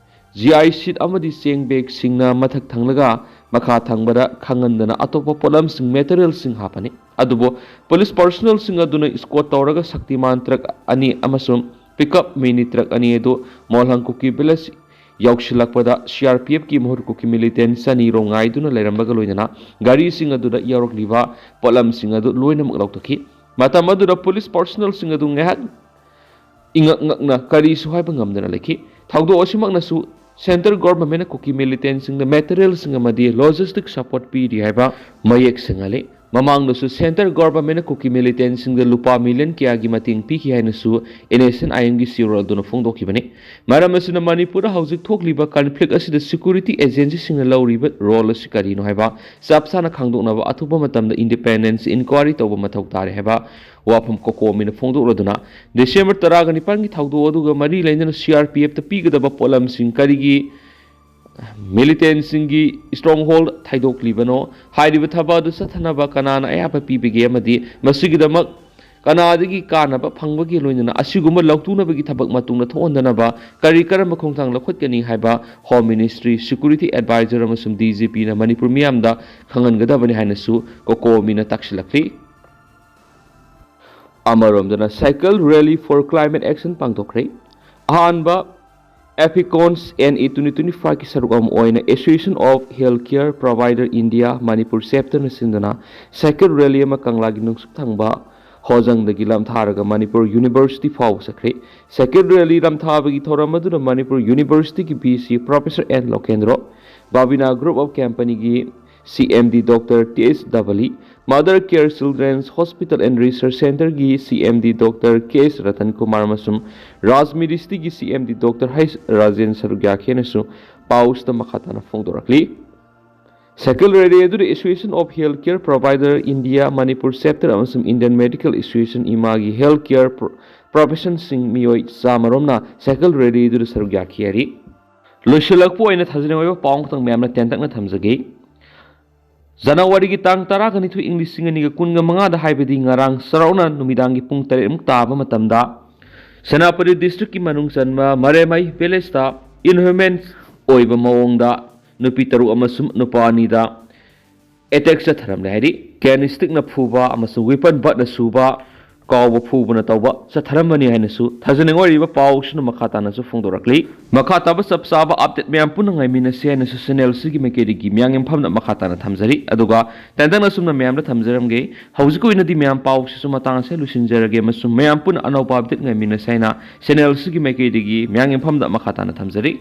ꯖꯤ ꯑꯥꯏ ꯁꯤꯠ ꯑꯃꯗꯤ ꯆꯦꯡ ꯕꯦꯒꯁꯤꯡꯅ ꯃꯊꯛ ꯊꯪꯂꯒ ꯃꯈꯥ ꯊꯪꯕꯗ ꯈꯪꯍꯟꯗꯅ ꯑꯇꯣꯞꯄ ꯄꯣꯠꯂꯝꯁꯤꯡ, ꯃꯦꯇꯔꯤꯌꯦꯜꯁꯤꯡ ꯍꯥꯞꯄꯅꯤ꯫ ꯑꯗꯨꯕꯨ ꯄꯨꯂꯤꯁ ꯄꯥꯔꯁꯣꯅꯦꯜꯁꯤꯡ ꯑꯗꯨꯅ ꯏꯁꯀꯣꯔꯠ ꯇꯧꯔꯒ ꯁꯛꯇꯤꯃꯥꯟ ꯇ꯭ꯔꯛ ꯑꯅꯤ ꯑꯃꯁꯨꯡ ꯄꯤꯛꯑꯞ ꯃꯤꯅꯤ ꯇ꯭ꯔꯛ ꯑꯅꯤ ꯑꯗꯨ ꯃꯣꯜꯍꯪ ꯀꯨꯀꯤ ꯚꯤꯂꯦꯖ ꯌꯧꯁꯤꯜꯂꯛꯄꯗ ꯁꯤ ꯑꯥꯔ ꯄꯤ ꯑꯦꯐꯀꯤ ꯃꯍꯨꯠ ꯀꯨꯀꯤ ꯃꯤꯂꯤꯇꯦꯟ ꯆꯅꯤꯔꯣꯝ ꯉꯥꯏꯗꯨꯅ ꯂꯩꯔꯝꯕꯒ ꯂꯣꯏꯅꯅ ꯒꯥꯔꯤꯁꯤꯡ ꯑꯗꯨꯗ ꯌꯥꯎꯔꯛꯂꯤꯕ ꯄꯣꯠꯂꯝꯁꯤꯡ ꯑꯗꯨ ꯂꯣꯏꯅꯃꯛ ꯂꯧꯊꯣꯛꯈꯤ꯫ ꯃꯇꯝ ꯑꯗꯨꯗ ꯄꯨꯂꯤꯁ ꯄꯥꯔꯁꯣꯅꯦꯜꯁꯤꯡ ꯑꯗꯨ ꯉꯥꯏꯍꯥꯛ ꯏꯉꯛ ꯉꯛꯅ ꯀꯔꯤꯁꯨ ꯍꯥꯏꯕ ꯉꯝꯗꯅ ꯂꯩꯈꯤ꯫ ꯊꯧꯗꯣꯛ ꯑꯁꯤꯃꯛꯅꯁꯨ ꯁꯦꯟꯇ꯭ꯔꯦꯜ ꯒꯣꯔꯃꯦꯟꯅ ꯀꯨꯀꯤ ꯃꯤꯂꯤꯇꯦꯟꯁꯤꯡꯗ ꯃꯦꯇꯔꯤꯌꯦꯜꯁꯤꯡ ꯑꯃꯗꯤ ꯂꯣꯖꯤꯁꯇꯤꯛ ꯁꯄꯣꯔꯠ ꯄꯤꯔꯤ ꯍꯥꯏꯕ ꯃꯌꯦꯛ ꯁꯦꯡꯍꯜꯂꯤ꯫ ꯃꯃꯥꯡꯗꯁꯨ ꯁꯦꯟꯇ꯭ꯔꯦꯜ ꯒꯣꯔꯃꯦꯟꯅ ꯀꯨꯀꯤ ꯃꯤꯂꯤꯇꯦꯟꯁꯤꯡꯗ ꯂꯨꯄꯥ ꯃꯤꯂꯤꯌꯟ ꯀꯌꯥꯒꯤ ꯃꯇꯦꯡ ꯄꯤꯈꯤ ꯍꯥꯏꯅꯁꯨ ꯑꯦꯟ ꯑꯦꯁ ꯑꯦꯟ ꯑꯥꯏ ꯑꯦꯝꯒꯤ ꯁꯤꯔꯣꯜ ꯑꯗꯨꯅ ꯐꯣꯡꯗꯣꯛꯈꯤꯕꯅꯤ꯫ ꯃꯔꯝ ꯑꯁꯤꯅ ꯃꯅꯤꯄꯨꯔꯗ ꯍꯧꯖꯤꯛ ꯊꯣꯛꯂꯤꯕ ꯀꯟꯐ꯭ꯂꯤꯛ ꯑꯁꯤꯗ ꯁꯦꯀ꯭ꯌꯨꯔꯤꯇꯤ ꯑꯦꯖꯦꯟꯁꯤꯁꯤꯡꯅ ꯂꯧꯔꯤꯕ ꯔꯣꯜ ꯑꯁꯤ ꯀꯔꯤꯅꯣ ꯍꯥꯏꯕ ꯆꯞ ꯆꯥꯅ ꯈꯪꯗꯣꯛꯅꯕ ꯑꯊꯨꯕ ꯃꯇꯝꯗ ꯏꯟꯗꯤꯄꯦꯟꯗꯦꯟꯁ ꯏꯟꯀ꯭ꯋꯥꯏꯔꯤ ꯇꯧꯕ ꯃꯊꯧ ꯇꯥꯔꯦ ꯍꯥꯏꯕ ꯋꯥꯐꯝ ꯀꯣꯀꯣꯃꯤꯅ ꯐꯣꯡꯗꯣꯛꯂꯗꯨꯅ, ꯗꯤꯁꯦꯝꯕꯔ ꯇꯔꯥꯒ ꯅꯤꯄꯥꯟꯒꯤ ꯊꯧꯗꯣꯛ ꯑꯗꯨꯒ ꯃꯔꯤ ꯂꯩꯅꯅ ꯁꯤ ꯑꯥꯔ ꯄꯤ ꯑꯦꯐꯇ ꯄꯤꯒꯗꯕ ꯄꯣꯠꯂꯝꯁꯤꯡ ꯀꯔꯤꯒꯤ ꯃꯤꯂꯤꯇꯦꯟꯁꯤꯡꯒꯤ ꯁ꯭ꯇ꯭ꯔꯣꯡ ꯍꯣꯜꯗ ꯊꯩꯗꯣꯛꯂꯤꯕꯅꯣ? ꯍꯥꯏꯔꯤꯕ ꯊꯕꯛ ꯑꯗꯨ ꯆꯠꯊꯅꯕ ꯀꯅꯥꯅ ꯑꯌꯥꯕ ꯄꯤꯕꯒꯦ? ꯑꯃꯗꯤ ꯃꯁꯤꯒꯤꯗꯃꯛ ꯀꯅꯥꯗꯒꯤ ꯀꯥꯟꯅꯕ ꯐꯪꯕꯒꯤ ꯂꯣꯏꯅꯅ ꯑꯁꯤꯒꯨꯝꯕ ꯂꯧꯇꯨꯅꯕꯒꯤ ꯊꯕꯛ ꯃꯇꯨꯡꯗ ꯊꯣꯛꯍꯟꯗꯅꯕ ꯀꯔꯤ ꯀꯔꯝꯕ ꯈꯣꯡꯊꯥꯡ ꯂꯧꯈꯠꯀꯅꯤ ꯍꯥꯏꯕ ꯍꯣꯝ ꯃꯤꯅꯤꯁꯇ꯭ꯔꯤ, ꯁꯦꯀ꯭ꯌꯨꯔꯤꯇꯤ ꯑꯦꯗꯚꯥꯏꯖꯔ ꯑꯃꯁꯨꯡ ꯗꯤ ꯖꯤ ꯄꯤꯅ ꯃꯅꯤꯄꯨꯔ ꯃꯤꯌꯥꯝꯗ ꯈꯪꯍꯟꯒꯗꯕꯅꯤ ꯍꯥꯏꯅꯁꯨ ꯀꯣꯀꯣꯃꯤꯅ ꯇꯥꯛꯁꯤꯜꯂꯛꯂꯤ꯫ ꯑꯃꯔꯣꯝꯗꯅ Cycle Rally for Climate Action ꯄꯥꯡꯊꯣꯛꯈ꯭ꯔꯦ꯫ ꯑꯍꯥꯟꯕ ꯑꯦꯐꯤꯀꯣꯟꯁ ꯑꯦꯟ ꯏ ꯇ꯭ꯋꯦꯟꯇꯤ ꯇ꯭ꯋꯦꯟꯇꯤ ꯐꯥꯏꯚꯀꯤ ꯁꯔꯨꯛ ꯑꯃ ꯑꯣꯏꯅ Association of Healthcare Provider India Manipur ꯆꯦꯞꯇꯔꯅ ꯁꯤꯟꯗꯨꯅ ꯁꯥꯏꯀꯜ ꯔꯦꯂꯤ ꯑꯃ ꯀꯪꯂꯥꯒꯤ ꯅꯣꯡꯆꯨꯞ ꯊꯪꯕ ꯍꯣꯖꯪꯗꯒꯤ ꯂꯝꯊꯥꯔꯒ ꯃꯅꯤꯄꯨꯔ ꯌꯨꯅꯤꯚꯔꯁꯤꯇꯤ ꯐꯥꯎꯕ ꯆꯠꯈ꯭ꯔꯦ꯫ ꯁꯥꯏꯀꯜ ꯔꯦꯂꯤ ꯂꯝꯊꯥꯕꯒꯤ ꯊꯧꯔꯝ ꯑꯗꯨꯗ ꯃꯅꯤꯄꯨꯔ ꯌꯨꯅꯤꯚꯔꯁꯤꯇꯤꯒꯤ V C professor N Lokendro, Babina group of ꯀꯝꯄꯅꯤꯒꯤ C M D doctor T S ꯗꯕꯂꯤ, Mother Care Children's Hospital and Research Centerꯒꯤ C M D doctor K S Ratan Kumar ꯑꯃꯁꯨꯡ ꯔꯥꯖ ꯃꯤꯅꯤꯁꯇ꯭ꯔꯤꯒꯤ ꯁꯤ ꯑꯦꯝ ꯗꯤ ꯗꯣꯛꯇꯔ ꯍꯩꯁ ꯔꯥꯖꯦꯟ ꯁꯔꯨꯛ ꯌꯥꯈꯤ ꯍꯥꯏꯅꯁꯨ ꯄꯥꯎꯁꯤꯗ ꯃꯈꯥ ꯇꯥꯅ ꯐꯣꯡꯗꯣꯔꯛꯂꯤ꯫ ꯁꯥꯏꯀꯜ ꯔꯦꯂꯤ ꯑꯗꯨꯗ Association of Healthcare Provider India Manipur Chapter ꯑꯃꯁꯨꯡ Indian Medical Association, ꯏꯃꯥꯒꯤ ꯍꯦꯜꯊ ꯀꯦꯌꯔ ꯄ꯭ꯔꯣ-, ꯄ꯭ꯔꯣꯐꯦꯁꯟꯁꯤꯡ ꯃꯤꯑꯣꯏ ꯆꯥꯝꯃ ꯔꯣꯝꯅ ꯁꯥꯏꯀꯜ ꯔꯦꯂꯤ ꯑꯗꯨꯗ ꯁꯔꯨꯛ ꯌꯥꯈꯤ ꯍꯥꯏꯔꯤ꯫ ꯂꯣꯏꯁꯤꯜꯂꯛꯄ ꯑꯣꯏꯅ ꯊꯥꯖꯅꯤꯡꯉꯥꯏ ꯑꯣꯏꯕ ꯄꯥꯎ ꯑꯃꯈꯛꯇꯪ ꯃꯌꯥꯝꯅ ꯇꯦꯟꯇꯛꯅ ꯊꯝꯖꯒꯦ꯫ ꯖꯅꯋꯥꯔꯤꯒꯤ ꯇꯥꯡ ꯇꯔꯥꯒ ꯅꯤꯊꯣꯏ, ꯏꯪ ꯂꯤꯁꯤꯡ ꯑꯅꯤꯒ ꯀꯨꯟꯒ ꯃꯉꯥꯗ, ꯍꯥꯏꯕꯗꯤ ꯉꯔꯥꯡ ꯆꯥꯎꯔꯥꯛꯅ ꯅꯨꯃꯤꯗꯥꯡꯒꯤ ꯄꯨꯡ ꯇꯔꯦꯠꯃꯨꯛ ꯇꯥꯕ ꯃꯇꯝꯗ, ꯁꯦꯅꯥꯄꯇꯤ ꯗꯤꯁꯇ꯭ꯔꯤꯛꯀꯤ ꯃꯅꯨꯡ ꯆꯟꯕ ꯃꯔꯦꯃꯩ ꯚꯤꯂꯦꯖꯇ ꯏꯟꯍ꯭ꯌꯨꯃꯦꯟ ꯑꯣꯏꯕ ꯃꯑꯣꯡꯗ ꯅꯨꯄꯤ ꯇꯔꯨꯛ ꯑꯃꯁꯨꯡ ꯅꯨꯄꯥ ꯑꯅꯤꯗ ꯑꯦꯇꯦꯛ ꯆꯠꯊꯔꯝꯂꯦ ꯍꯥꯏꯔꯤ꯫ ꯀꯦꯟ ꯁ꯭ꯇꯤꯛꯅ ꯐꯨꯕ ꯑꯃꯁꯨꯡ ꯋꯤꯄꯟ ꯕꯠꯅ ꯁꯨꯕ ꯀꯥꯎꯕ ꯐꯨꯕꯅ ꯇꯧꯕ ꯆꯠꯊꯔꯝꯕꯅꯤ ꯍꯥꯏꯅꯁꯨ ꯊꯥꯖꯅꯤꯡꯉꯥꯏ ꯑꯣꯏꯔꯤꯕ ꯄꯥꯎꯁꯤꯅ ꯃꯈꯥ ꯇꯥꯅꯁꯨ ꯐꯣꯡꯗꯣꯔꯛꯂꯤ꯫ ꯃꯈꯥ ꯇꯥꯕ ꯆꯞ ꯆꯥꯕ update ꯃꯌꯥꯝ ꯄꯨꯟꯅ ꯉꯥꯏꯃꯤꯟꯅꯁꯤ ꯍꯥꯏꯅꯁꯨ channel ꯑꯁꯤꯒꯤ ꯃꯥꯏꯀꯩꯗꯒꯤ ꯃꯤꯌꯥꯝꯒꯤ ꯃꯐꯝꯗ ꯃꯈꯥ ꯇꯥꯅ ꯊꯝꯖꯔꯤ꯫ ꯑꯗꯨꯒ ꯇꯦꯟꯇꯛꯅ ꯁꯨꯝꯅ ꯃꯌꯥꯝꯗ ꯊꯝꯖꯔꯝꯒꯦ, ꯍꯧꯖꯤꯛꯀꯤ ꯑꯣꯏꯅꯗꯤ ꯃꯌꯥꯝ ꯄꯥꯎꯁꯤꯁꯨ ꯃꯇꯥꯡ ꯑꯁꯤꯗ ꯂꯣꯏꯁꯤꯟꯖꯔꯒꯦ ꯑꯃꯁꯨꯡ ꯃꯌꯥꯝ ꯄꯨꯟꯅ ꯑꯅꯧꯕ update ꯉꯥꯏꯃꯤꯟꯅꯁꯤ ꯍꯥꯏꯅ channel ꯑꯁꯤꯒꯤ ꯃꯥꯏꯀꯩꯗꯒꯤ ꯃꯤꯌꯥꯝꯒꯤ ꯃꯐꯝꯗ ꯃꯈꯥ ꯇꯥꯅ ꯊꯝꯖꯔꯤ꯫